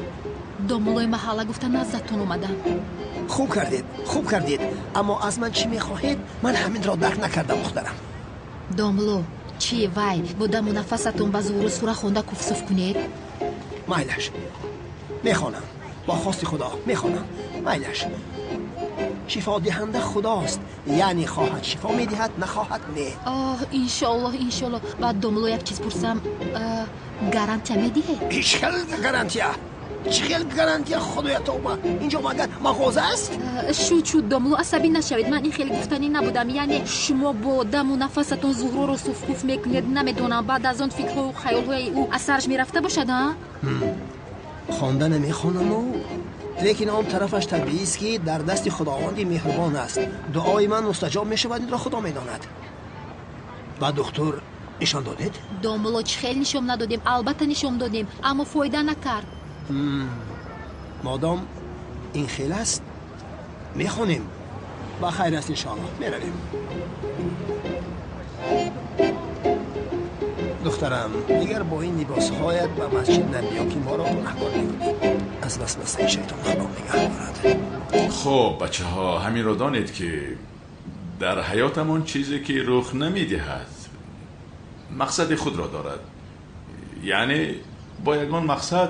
домлои маҳалла гуфта наздатон омадам. Хуб кардед, хуб кардед. Аммо аз ман чӣ мехоҳед? Ман ҳаминро дарк накардам, духтарам. Домло, чӣ вай бо даму нафасатон ба Зуҳро сура хонда куфсуф кунед? Майлаш, мехонам. Бо хости Худо мехонам. Майлаш. Шифодиҳанда Худост, яъне хоҳад шифо медиҳад, нахоҳад не. Оҳ, иншоаллоҳ, иншоаллоҳ. Баъд домло, як чиз пурсам, гарантия медиҳед? Ҳеҷ хел гарантия? Чӣ хел гарантия, худоя тавба? Инҷо магар мағоза аст? Шуд, шуд, домло, асабӣ нашавед. Ман ин хеле гуфтанӣ набудам. Яъне шумо бо даму нафасатон Зуҳроро суфкуф мекунед. Намедонам, баъд аз он фикрҳою хаёлҳои ӯ аз сараш мерафта бошад, а? Хонда намехонаму, лекин он тарафаш табиист, ки дар дасти Худованди меҳрубон аст. Дуои ман мустаҷоб мешавад, инро Худо медонад. Ба духтур нишон додед? Домло, чӣ хел нишон надодем? Албатта нишон додем, аммо фоида накард. Модом ин хел аст, мехонем. Ба хайр аст, иншоаллоҳ. Меравем. Духтарам, дигар бо ин либосҳоят ба масҷид набиё, ки моро гунаҳкор мекунӣ. Аз васвасаи шайтон Худо нигаҳ дорад. Хуб, бачаҳо, ҳаминро донед, ки дар ҳаётамон чизе ки рух намедиҳад, мақсади худро дорад. Яъне бо ягон мақсад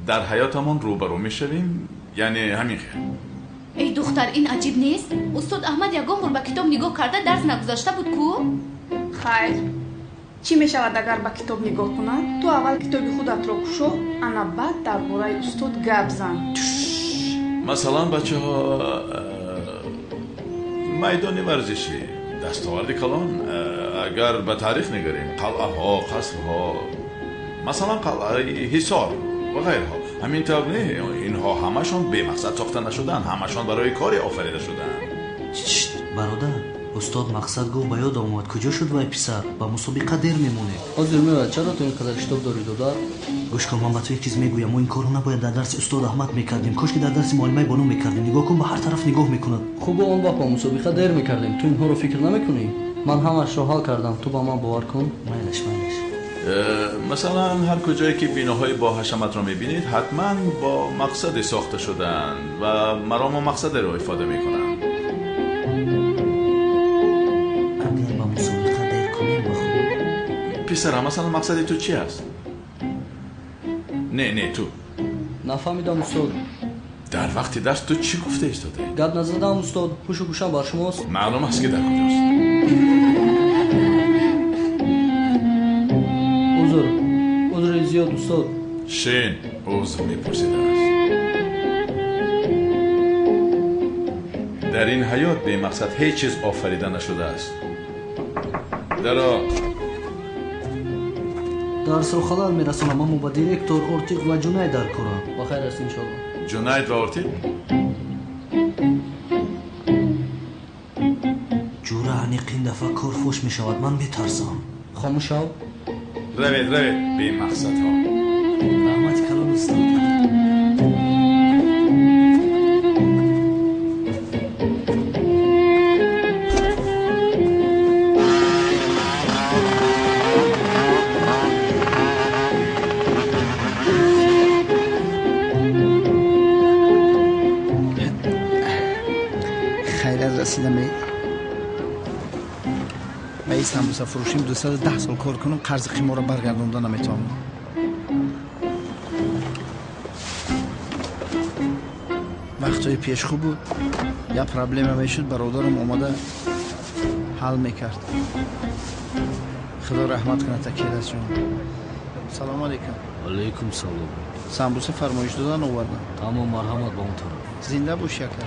дар ҳаётамон рӯбарӯ мешавем, яъне ҳамин хел. Эй духтар, ин аҷиб нест? Устод Аҳмад ягон бор ба китоб нигоҳ карда дарс нагузашта буд ку? Хайр, чӣ мешавад агар ба китоб нигоҳ кунад? Ту аввал китоби худатро кушо, ана баъд дар бораи устод гап зан. Масалан, бачаҳо, майдони варзишӣ, дастоварди калон. Агар ба таърих нигарем, қалъаҳо, қасрҳо, масалан қалъаи Ҳисор ва ғайрҳо. Ҳамин тавр не, инҳо ҳамашон бемақсад сохта нашуданд, ҳамашон барои коре офарида шуданд. Бародар, устод мақсад гуфт, ба ёд омад. Куҷо шуд вай писар? Ба мусобиқа дер мемонед. Ҳозир меояд. Чаро ту ин қадар шитоб дорӣ, додар? Гӯш кун, ман ба ту як чиз мегӯям. Мо ин корро набояд дар дарси устод Аҳмад мекардем. Кош ки дар дарси муаллимаи Бону мекардем. Нигоҳ кун, ба ҳар тараф нигоҳ мекунад. Хуб, он вақт ба мусобиқа дер мекардем. Ту инҳоро фикр намекунӣ? Ман ҳамаашро ҳал кардам. Ту ба ман бовар кун. Майлаш, майлаш. Масалан, ҳар куҷое ки биноҳои бо ҳашаматро мебинед, ҳатман бо мақсаде сохта шудаанд ва марому мақсадеро ифода мекунанд. Агар ба мусобиқа дер кунем, ба хуб. Писарам, масалан, мақсади ту чи аст? Не, не, ту. Нафаҳмидам, устод. Дар вақти дарс ту чӣ гуфта истодаӣ? Гап назадам, устод. Ҳушу гӯшам бар шумост. Маълум аст, ки дар куҷост. Узр, узри зиёд, устод. Шин, узр мепурсидааст. Дар ин ҳаёт бемақсад ҳеҷ чиз офарида нашудааст. Даро. Дарсро халал мерасонам, аммо ба директор Ортиқ ва Ҷунайд дар корам. Ба хайр аст, иншоалло. Ҷунайд ва Ортиқ? Ҷура, аниқ ин дафъа кор фош мешавад, ман метарсам. Хомӯш шав. Равед, равед, бемақсадҳо. Раҳмати калон, устод. Ба ин самбусафурӯшим 210 сол кор кунам, қарзи қиморро баргардонда наметавонам. Вақтҳои пеш хуб буд, як проблема мешуд, бародарам омада ҳал мекард. Худо раҳмат кунад Акиласҷон. Салому алайкум. Алайкум салом. Самбуса фармоиш додан овардам. Тамом, марҳамат ба он тараф. Зинда бош, ака.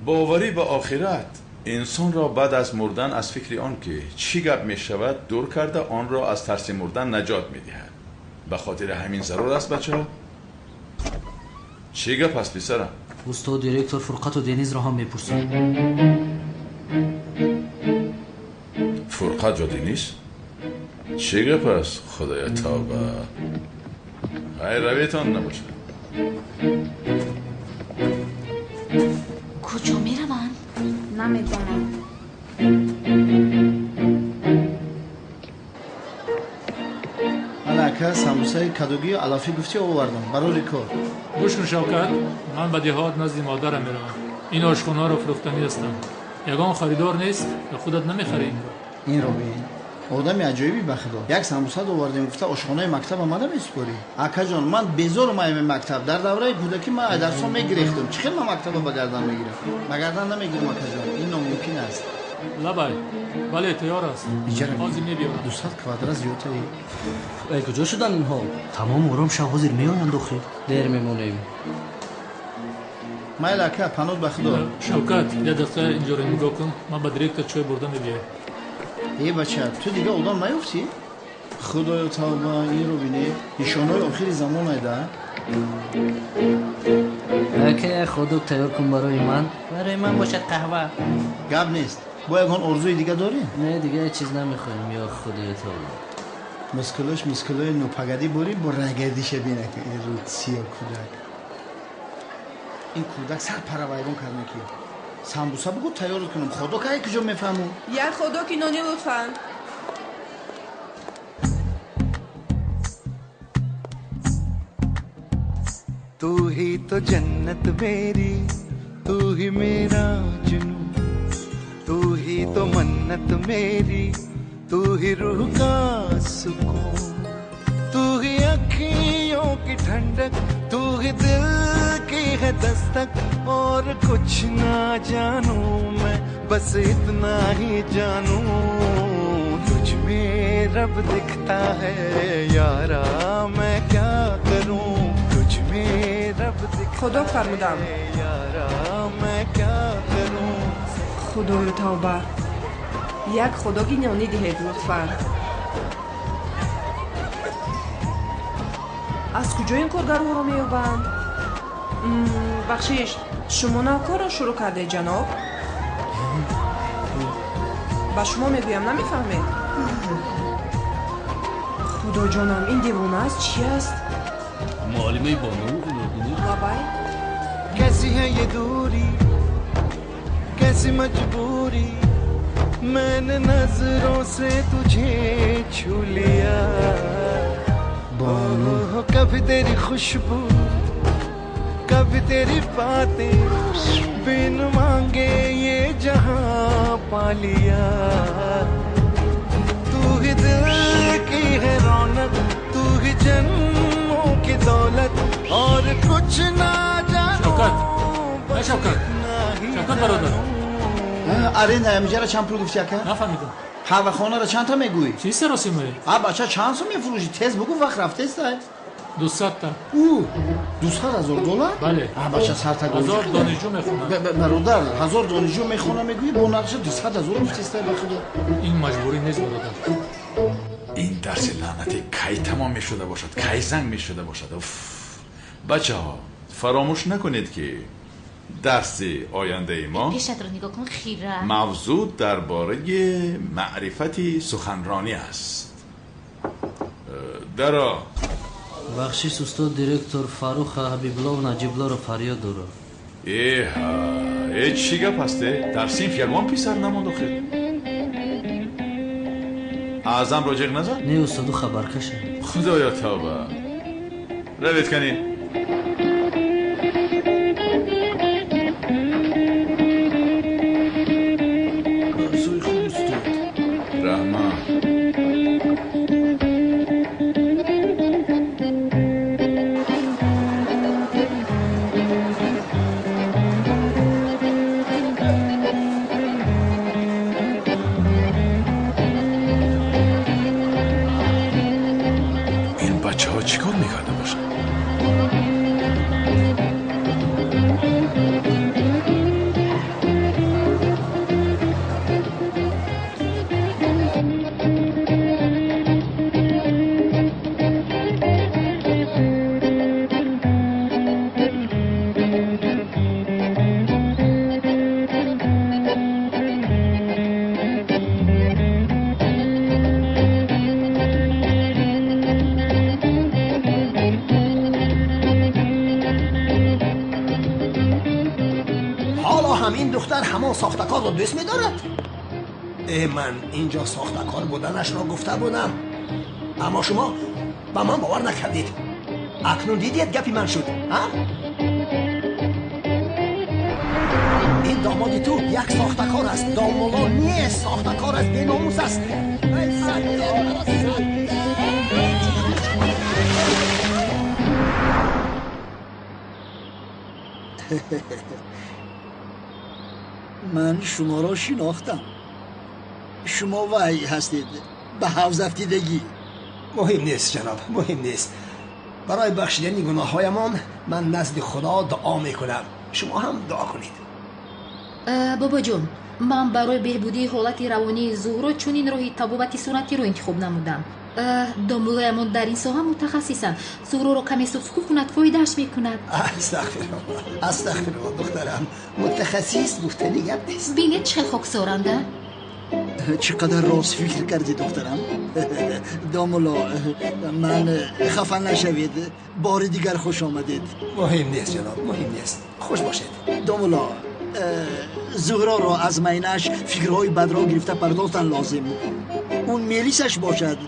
Боварӣ ба охират инсонро баъд аз мурдан аз фикри он ки чӣ гап мешавад дур карда, онро аз тарси мурдан наҷот медиҳад. Ба хотири ҳамин зарур аст, бачаҳо. Чӣ гап аст, писарам? Устод, директор Фурқату Денизро ҳам мепурсад. Фурқат ё Дениз? Чӣ гап аст? Худоя тавба. Хайр, равитон набошад. Куҷо мераванд? Намедонам. Ман ака самбусаи кадугию алафӣ гуфтӣ овардам барои кор. Гӯш кун, Шавкат, ман ба деҳот назди модарам меравам. Ин ошхонаро фурӯхтанӣ ҳастам. Ягон харидор нест ва худат намехарӣ инро. Инро бин. Одами аҷоибӣ, ба худо. Як самбуса овардем, гуфта ошхонаи мактаб омада месупорӣ. Акаҷон, ман безорум аями мактаб. Дар давраи кӯдакӣ ман дарсҳо мегирехтам. Чӣ хел ман мактаба ба гардан мегирам? Ба гардан намегирам, акаҷон. Ин номумкин аст. Лабай, бале, тайёр аст. Ҳозир мебиёрам. 200 квадрат зиёдтаи. Эй, куҷо шудан инҳо? Тамом, ором шав, ҳозир меоянд охир. Дер мемонем. Майли, ака, паноҳ ба худо. Шавкат, як дақиқа инҷоро нигоҳ кун. Ман ба директор чой бурда мебиёям. Э бача, ту дига одам наёфтӣ? Худоё тавба, инро бине. Нишонаҳои охири замон айда. Ака, як ходок тайёр кун барои ман. Барои ман бошад қаҳва. Гап нест. Бо ягон орзуи дига дорӣ? Не, дига ҳеҷ чиз намехоҳем, ё худоё тавба. Мускулош мускулои нопагадӣ борӣ, бо рагардиша бина, ин рӯ сиё кӯдак. Ин кӯдак сар паравайрон кард ки. Самбуса бугу тайёр кунам. Худо кай куҷо мефаҳму? Як ходоки нони лутфан. तू ही तो जन्नत मेरी, तू ही मेरा जुनू, तू ही तो मन्नत मेरी, तू ही रूह का सुकून, तू ही अखियों की ठंडक, तू ही दिल की है दस्तक, और कुछ ना जानू मैं, बस इतना ही जानू, तुझ में रब दिखता है यारा, मैं क्या करूं, तुझ में रब दिखता Худо фармудам. है यारा, मैं क्या करूं। Худою тавба. Як ходоки нони диҳед лутфан. Аз куҷо ин коргарҳоро меёбанд? Бахшиш, шумо навкорро шурӯъ кардед, ҷаноб? Ба шумо мегӯям, намефаҳмед? Худоҷонам, ин девона аст, чӣ аст? Муаллимаи Бону. Лабай. कैसी है ये दूरी, कैसी मजबूरी, मैंने नजरों से तुझे छू लिया। Бону. कभी तेरी खुशबू, कभी तेरी बातें, बिन मांगे ये जहां पा लिया। तू ही दिल की है रौनक, तू ही जन्मों की दौलत, और कुछ ना जानू। Шавкат, ай Шавкат, Шавкат бародар. Аренда ҳамиҷара чанд пул гуфтӣ, ака? Нафаҳмидам. Қаҳвахонаро чанд та мегӯӣ? Чӣ саросимае? А бача, чанд сум мефурӯшӣ? Тез бугӯ, вақт рафтеста. 200 та. Ӯ, 200 000 доллар? Бале. А бача, сарта. 1000 донишҷӯ мехонад. Бародар, 1000 донишҷӯ мехона мегӯӣ, бо нақша 200 000 гуфтеста, ба худо. Ин маҷбурӣ нест, бародар. Дарси лаънатӣ кай тамом мешуда бошад, кай занг мешуда бошад. Уф. Бачаҳо, фаромӯш накунед ки дарси ояндаи мо пешатро нигоҳ кун, хира. Мавзӯъ дар бораи маърифати суханронӣ аст. Даро. Бахшиш, устод, директор Фарруха Ҳабибуллов Наҷиблоро фарёд дорад. Эҳа, э чӣ гап ҳасте? Дар синф ягон писар намонд охир. Аъзамро ҷиғ назад? Не, устоду, хабаркаша. Худоё, тавба. Равед канӣ. Дарсои хуб, устод. Раҳмат. Ин бачаҳо чӣ кор мекарда бошанд? ҳоло ҳам ин духтар ҳамон сохтакорро дӯст медорад? Э, ман инҷо сохтакор буданашро гуфта будам, аммо шумо ба ман бовар накардед. Акнун дидед, гапи ман шуд, а? Ин домоди ту як сохтакор аст, домулло нест, сохтакор аст, беномус аст. Ай, саттор, саттор. Ман шуморо шинохтам. Шумо вай ҳастед, ба ҳавз афтидагӣ. Муҳим нест, ҷаноб, муҳим нест. Барои бахшидани гуноҳҳоямон ман назди Худо дуо мекунам, шумо ҳам дуо кунед. Бобоҷон, ман барои беҳбудии ҳолати равонии Зуҳро чунин роҳи табобати суннатиро интихоб намудам. Домуллоямон дар ин соҳа мутахассисанд. Зуҳроро каме суфкуф кунад, фоидааш мекунад. Астағфируллоҳ, астағфируллоҳ, духтарам, мутахассис гуфтани гап нест. Бинед, чӣ хел хоксоранда. Чӣ қадар рост фикр кардӣ, духтарам. Домулло, ман хафа нашавед, бори дигар хуш омадед. Муҳим нест, ҷаноб, муҳим нест, хуш бошед. Домулло, Зуҳроро аз майнааш фикрҳои бадро гирифта пардохтан лозим. Он мелисаш бошад,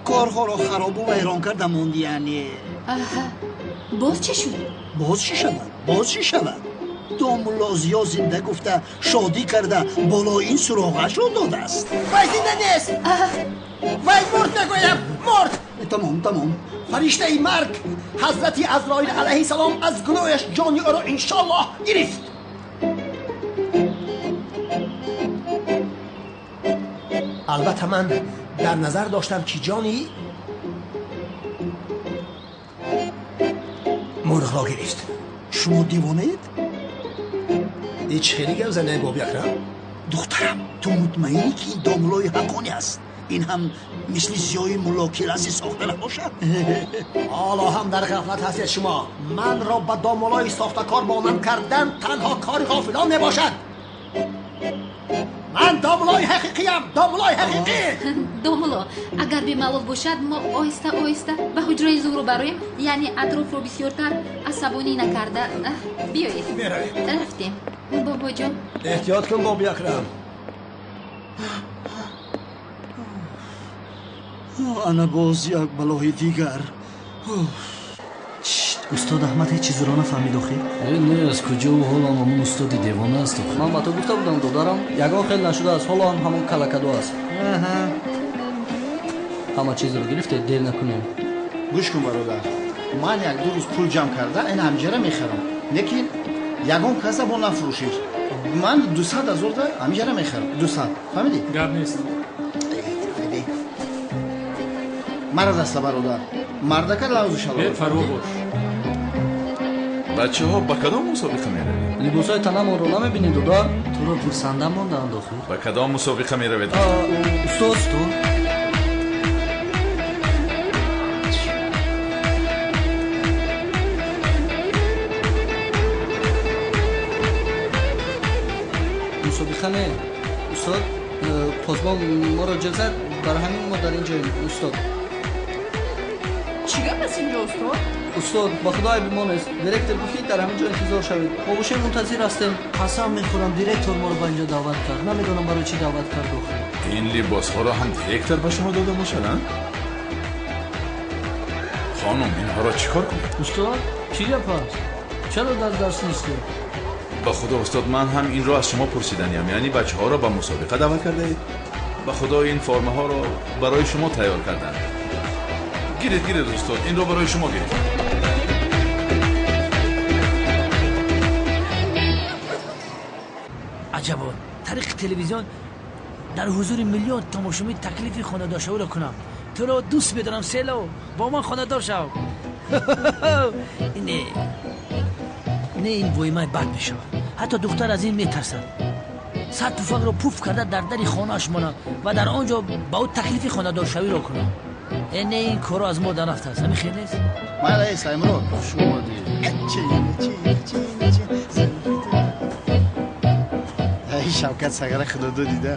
корҳоро харобу вайрон карда монди, яъне. Аҳа, боз чӣ шуд? Боз чӣ шавад, боз чӣ шавад? Домулло Зиё зинда гуфта, шодӣ карда, болои ин суроғашро додааст. Вай зинда нест, вай мурд, мегӯям, мурд. Тамом, тамом. Фариштаи марг ҳазрати Азроил алайҳиссалом аз гуноҳаш ҷони ӯро иншоаллоҳ гирифт. Албатта, ман дар назар доштам, ки ҷони мурғро гирифт. Шумо девонаед? Ҳеҷ хеле гап занед, боби Акрам. Духтарам, ту мутмаинӣ, ки ин домуллои ҳаққонӣ аст? Ин ҳам мисли Зиёи мулло келаси сохта набошад? Ҳоло ҳам дар ғафлат ҳастед шумо. Манро ба домуллои сохтакор монанд кардан танҳо кори ғофилон мебошад. Ман домуллои ҳақиқиям, домуллои ҳақиқӣ. Домулло, агар бемалол бошад, мо оҳиста оҳиста ба ҳуҷраи Зуҳро бароем, яъне атрофро бисёртар асабонӣ накарда. Биёед. Меравем. Рафтем, бобоҷон. Эҳтиёт кун, боби Акрам. Ана боз як балои дигар. Устод Аҳмад ҳеҷ чизро нафаҳмид охир. Э, не, аз куҷо, ӯ ҳолам ҳамон устоди девона аст охир. Ман ба ту гуфта будам, додарам, ягон хел нашудааст, ҳоло ҳам ҳамон калакадо аст. Ҳама чизро гирифте, дер накунем. Гӯш кун, бародар, ман як-ду рӯз пул ҷамъ карда ин ҳамҷара мехарам, лекин ягон каса бо нафурӯшиш. Ман 200 000 да ҳамҷара мехарам, 200, фаҳмидӣ? Гап нест. Мара даста, бародар, мардака лавзу шалор. Бефарво бош. Бачаҳо, ба кадом мусобиқа меравед? Либосҳои танамонро намебинӣ, додар? Туро пурсанда мондаанд охир. Ба кадом мусобиқа меравед? Устод, устод. Мусобиқа не, устод. Посбон моро ҷеғ зад, барои ҳамин мо дар инҷоем, устод. Чӣ гап аст инҷо, устод? Устод, ба худо айби мо нест. Директор гуфт, ки дар ҳамин ҷо интизор шавед. Мо бошем, мунтазир ҳастем. Қасам мехӯрам, директор моро ба инҷо даъват кард. Намедонам, барои чӣ даъват кард охир. Ин либосҳоро ҳам директор ба шумо дода бошад, а? Хонум, инҳоро чӣ кор кунед? Устод, чӣ гап аст? Чаро дар дарс нестед? Ба худо, устод, ман ҳам инро аз шумо пурсиданиям. Яъне бачаҳоро ба мусобиқа даъват кардаед? Ба худо, ин формаҳоро барои шумо тайёр карданд. Гиред, гиред, устод, инро барои шумо гиред. Аҷабо, тариқи телевизион дар ҳузури миллион тамошобин таклифи хонадоршавиро кунам. Туро дӯст медорам, Село, бо ман хонадор шав. Не, не, ин воимаи бад мешавад. Ҳатто духтар аз ин метарсад. 100 туфангро пуф карда дар дари хонааш монам ва дар он ҷо ба ӯ таклифи хонадоршавиро кунам. Не, ин корро аз мо дарафтааст. Ҳамин хел нест? Майла, Саймурод. Хуш омадӣ. Шавкат Сагара худодо дида.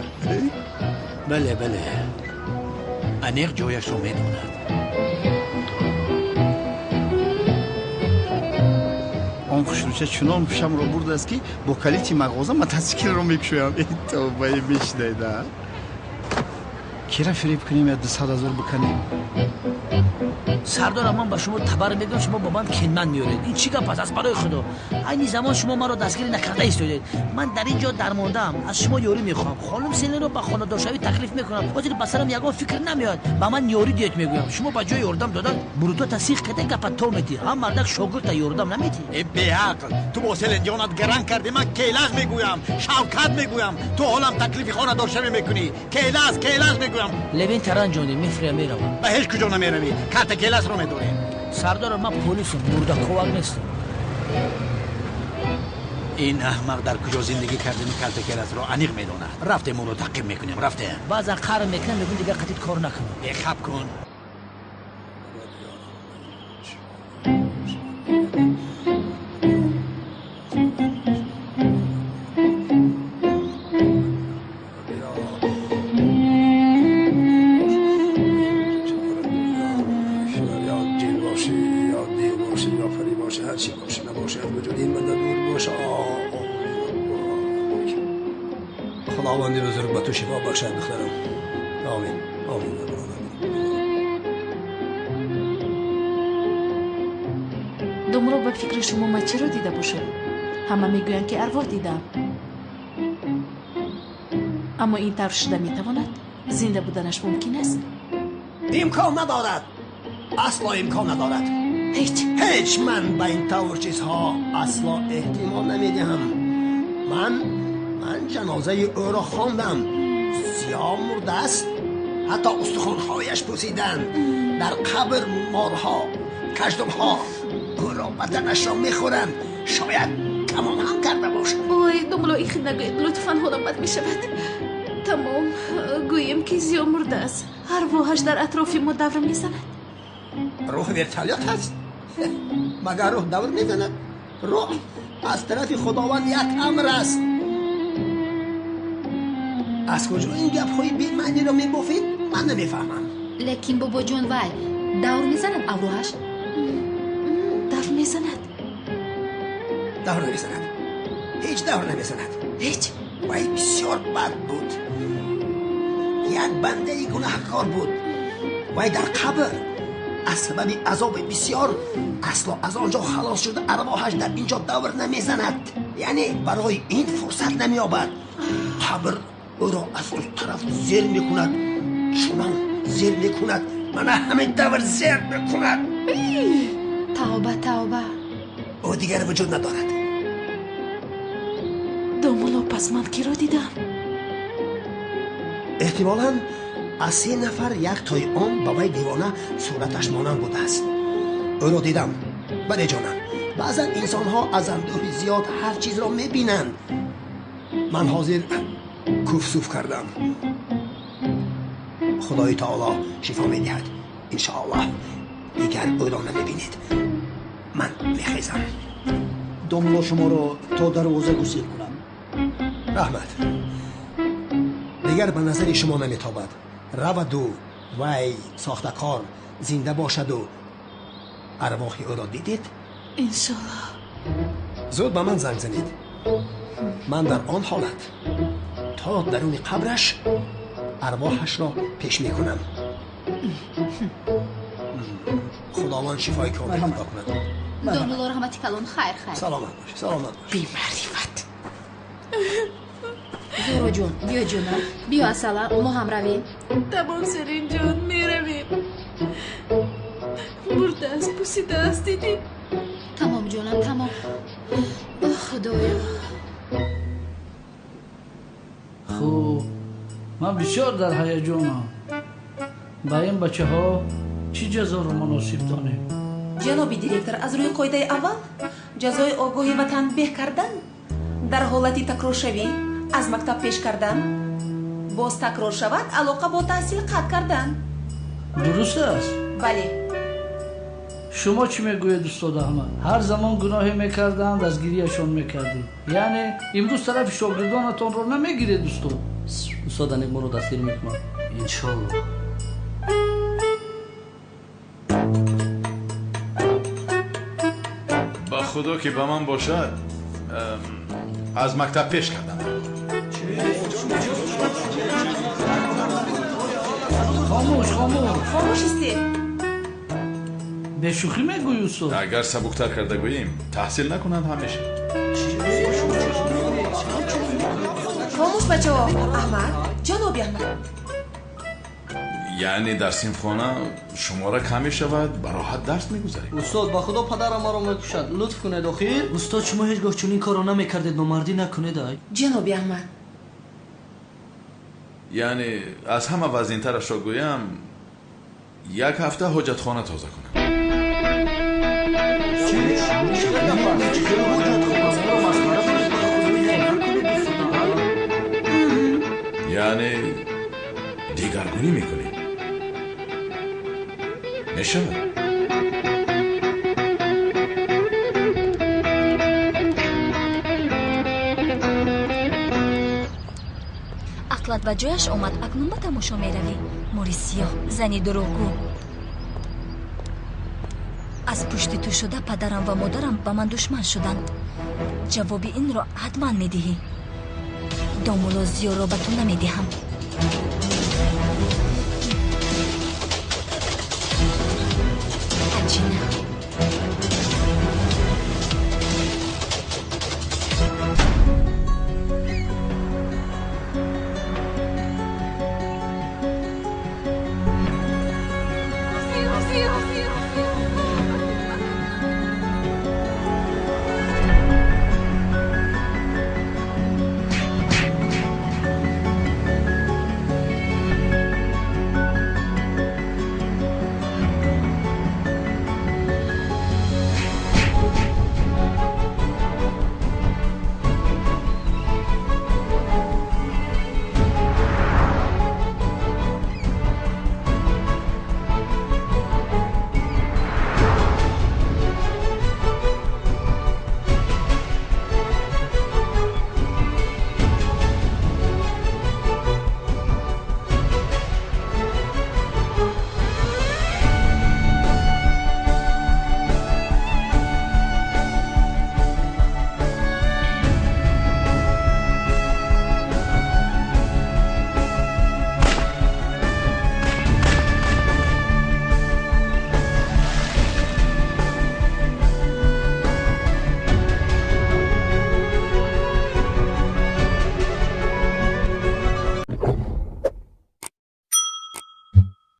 Бале, бале, аниқ ҷояшро медонад. Он хушрӯча чунон пушамро бурдааст, ки бо калити мағоза мотосиклро мекушоям. Тавбае, мешинайда. Кира фиреб кунем, я 200 000 биканем? Сардора, ман ба шумо табар мегӯям, шумо ба ман кенман меоред. Ин чӣ гап аст, аз барои худо? Айни замон шумо маро дастгирӣ накарда истодаед. Ман дар ин ҷо дармондаам, аз шумо ёрӣ мехоҳам. Хонум Селинро ба хонадоршавӣ таклиф мекунам. Ҳозир ба сарам ягон фикр намеояд. Ба ман ёрӣ диҳед, мегӯям. Шумо ба ҷои ёрдам додан бурутота сих карда гапа то метӣ. Ҳам мардак шогирдта ёрдам наметӣ. Э, беақл, ту бо Селен ҷонат гаранг кардӣ. Ман Келаз мегӯям, Шавкат мегӯям. Ту ҳолам таклифи хонадоршавӣ мекунӣ. Келаз, Келаз мегӯям. Левин таранҷонӣ мефрия, меравам. Ба ҳеҷ куҷо намеравӣ. Карта Келасро медорем. Сардора, ман полисам, мурдаковак нестам. Ин аҳмақ дар куҷо зиндагӣ кардани карта Келасро аниқ медонад. Рафтем, ӯро таъқиб мекунем, рафтем. Баъзан қаҳр мекунам, мегӯм, дигар қатит кор накунам. Бехаб кун. یا جن باشه یا دیو باشه یا پری باشه، هر چی باشه نباشه، از وجود این بنده دور باشه. خداوند بزرگ به تو شفا بخشد دخترم. آمین، آمین. Домулло, ба фикри шумо ман чиро дида бошам? Ҳама мегӯянд, ки арвоҳ дидам, аммо ин тавр шуда метавонад? Зинда буданаш мумкин аст? Имкон надорад, асло имкон надорад. Ҳеҷ. Ҳеҷ. Ман ба ин тавр чизҳо асло эҳтимол намедиҳам. Ман ҷанозаи ӯро хондам. Зиё мурдааст, ҳатто устухонҳояш пӯсиданд. Дар қабр морҳо, каждумҳо ӯро, баданашро мехӯранд. Шояд тамом ҳам карда бошад. Ой, домулло, ин хел нагӯед, лутфан, ҳолам бад мешавад. Тамом, гӯем, ки Зиё мурдааст, арвоҳаш дар атрофи мо давр мезанад. Рӯҳ вертолёт аст? Магар рӯҳ давр мезанад? Рӯҳ аз тарафи худованд як амр аст. Аз куҷо ин гапҳои бемаъниро мебофед, ман намефаҳмам. Лекин, бобоҷон, вай давр мезанад, арвоҳаш. Давр мезанад. Давр намезанад, ҳеҷ давр намезанад. Ҳеҷ. Вай бисёр бад буд, як бандаи гунаҳкор буд. Вай дар қабр аз сабаби азоби бисёр асло аз он ҷо халос шуда, арвоҳаш дар ин ҷо давр намезанад, яъне барои ин фурсат намеёбад. Қабр ӯро аз ду тараф зер мекунад, чунон зер мекунад, мана ҳамин тавр зер мекунад. Тавба, тавба. Ӯ дигар вуҷуд надорад. Домулло, пас ман киро дидам? Эҳтимолан аз се нафар як тои он ба вай девона сураташ монанд будааст. Ӯро дидам. Бале, ҷонам, баъзан инсонҳо аз андӯҳи зиёд ҳар чизро мебинанд. Ман ҳозир куфсуф кардам. Худои таоло шифо медиҳад, иншоаллоҳ. Дигар ӯро намебинед. Ман мехезам. Домулло, шуморо то дарвоза гусел кунам. Раҳмат. Дигар ба назари шумо наметобад. Раваду вай сохтакор зинда бошаду арвоҳи ӯро дидед? Иншоллоҳ. Зуд ба ман занг занед. Ман дар он ҳолат то даруни қабраш арвоҳашро пеш мекунам. Худованд шифои комил ато кунад. Домулло, раҳмати калон, хайр, хайр. Саломат бош, саломат бош. Бемаърифат. Зуҳро ҷон, биё ҷонам, биё асала, мо ҳам равем. Тамом, Серин ҷон, меравем. Мурдааст, пусидааст, дидӣ? Тамом ҷонам, тамом. О худоё. Хуб, ман бисёр дар ҳаяҷонам. Ба ин бачаҳо чӣ ҷазоро муносиб донем? Ҷаноби директор, аз рӯи қоидаи аввал ҷазои огоҳӣ ва танбеҳ кардан, дар ҳолати такроршавӣ аз мактаб пеш кардан, боз такрор шавад алоқа бо таҳсил қатъ кардан. Дуруст аст? Бале. Шумо чӣ мегӯед, устод Аҳмад? Ҳар замон гуноҳе мекарданд, дастгирияшон мекардед. Яъне имрӯз тарафи шогирдонатонро намегиред, устод? Устод аниқ моро дастгир мекунад. Иншоллоҳ. Ба худо ки ба ман бошад, аз мактаб пеш кардам. Хомӯш, хомӯш. Хомӯш истед. Бешӯхӣ мегӯӣ, устод? Агар сабуктар карда гӯем, таҳсил накунанд ҳамеша. Хомӯш, бачаҳо. Аҳмад, ҷаноби Аҳмад. Яъне дар синфхона шумора кам мешавад, ба роҳат дарс мегузарем. Устод, ба худо падарам маро мекушад. Лутф кунед охир. Устод, шумо ҳеҷ гоҳ чунин корро намекардед, номардӣ накунед ай. Ҷаноби Аҳмад. Яъне аз ҳама вазнинтарашро гӯям, як ҳафта ҳоҷатхона тоза кунам. Яъне дигаргунӣ мекунем. Мешавад? Ақлат ба ҷояш омад, акнун ба тамошо меравӣ. Мори сиёҳ, зани дурӯғгӯ. Аз пушти ту шуда падарам ва модарам ба ман душман шуданд. Ҷавоби инро ҳатман медиҳӣ. Домулло Зиёрро ба ту намедиҳам. Аҷина.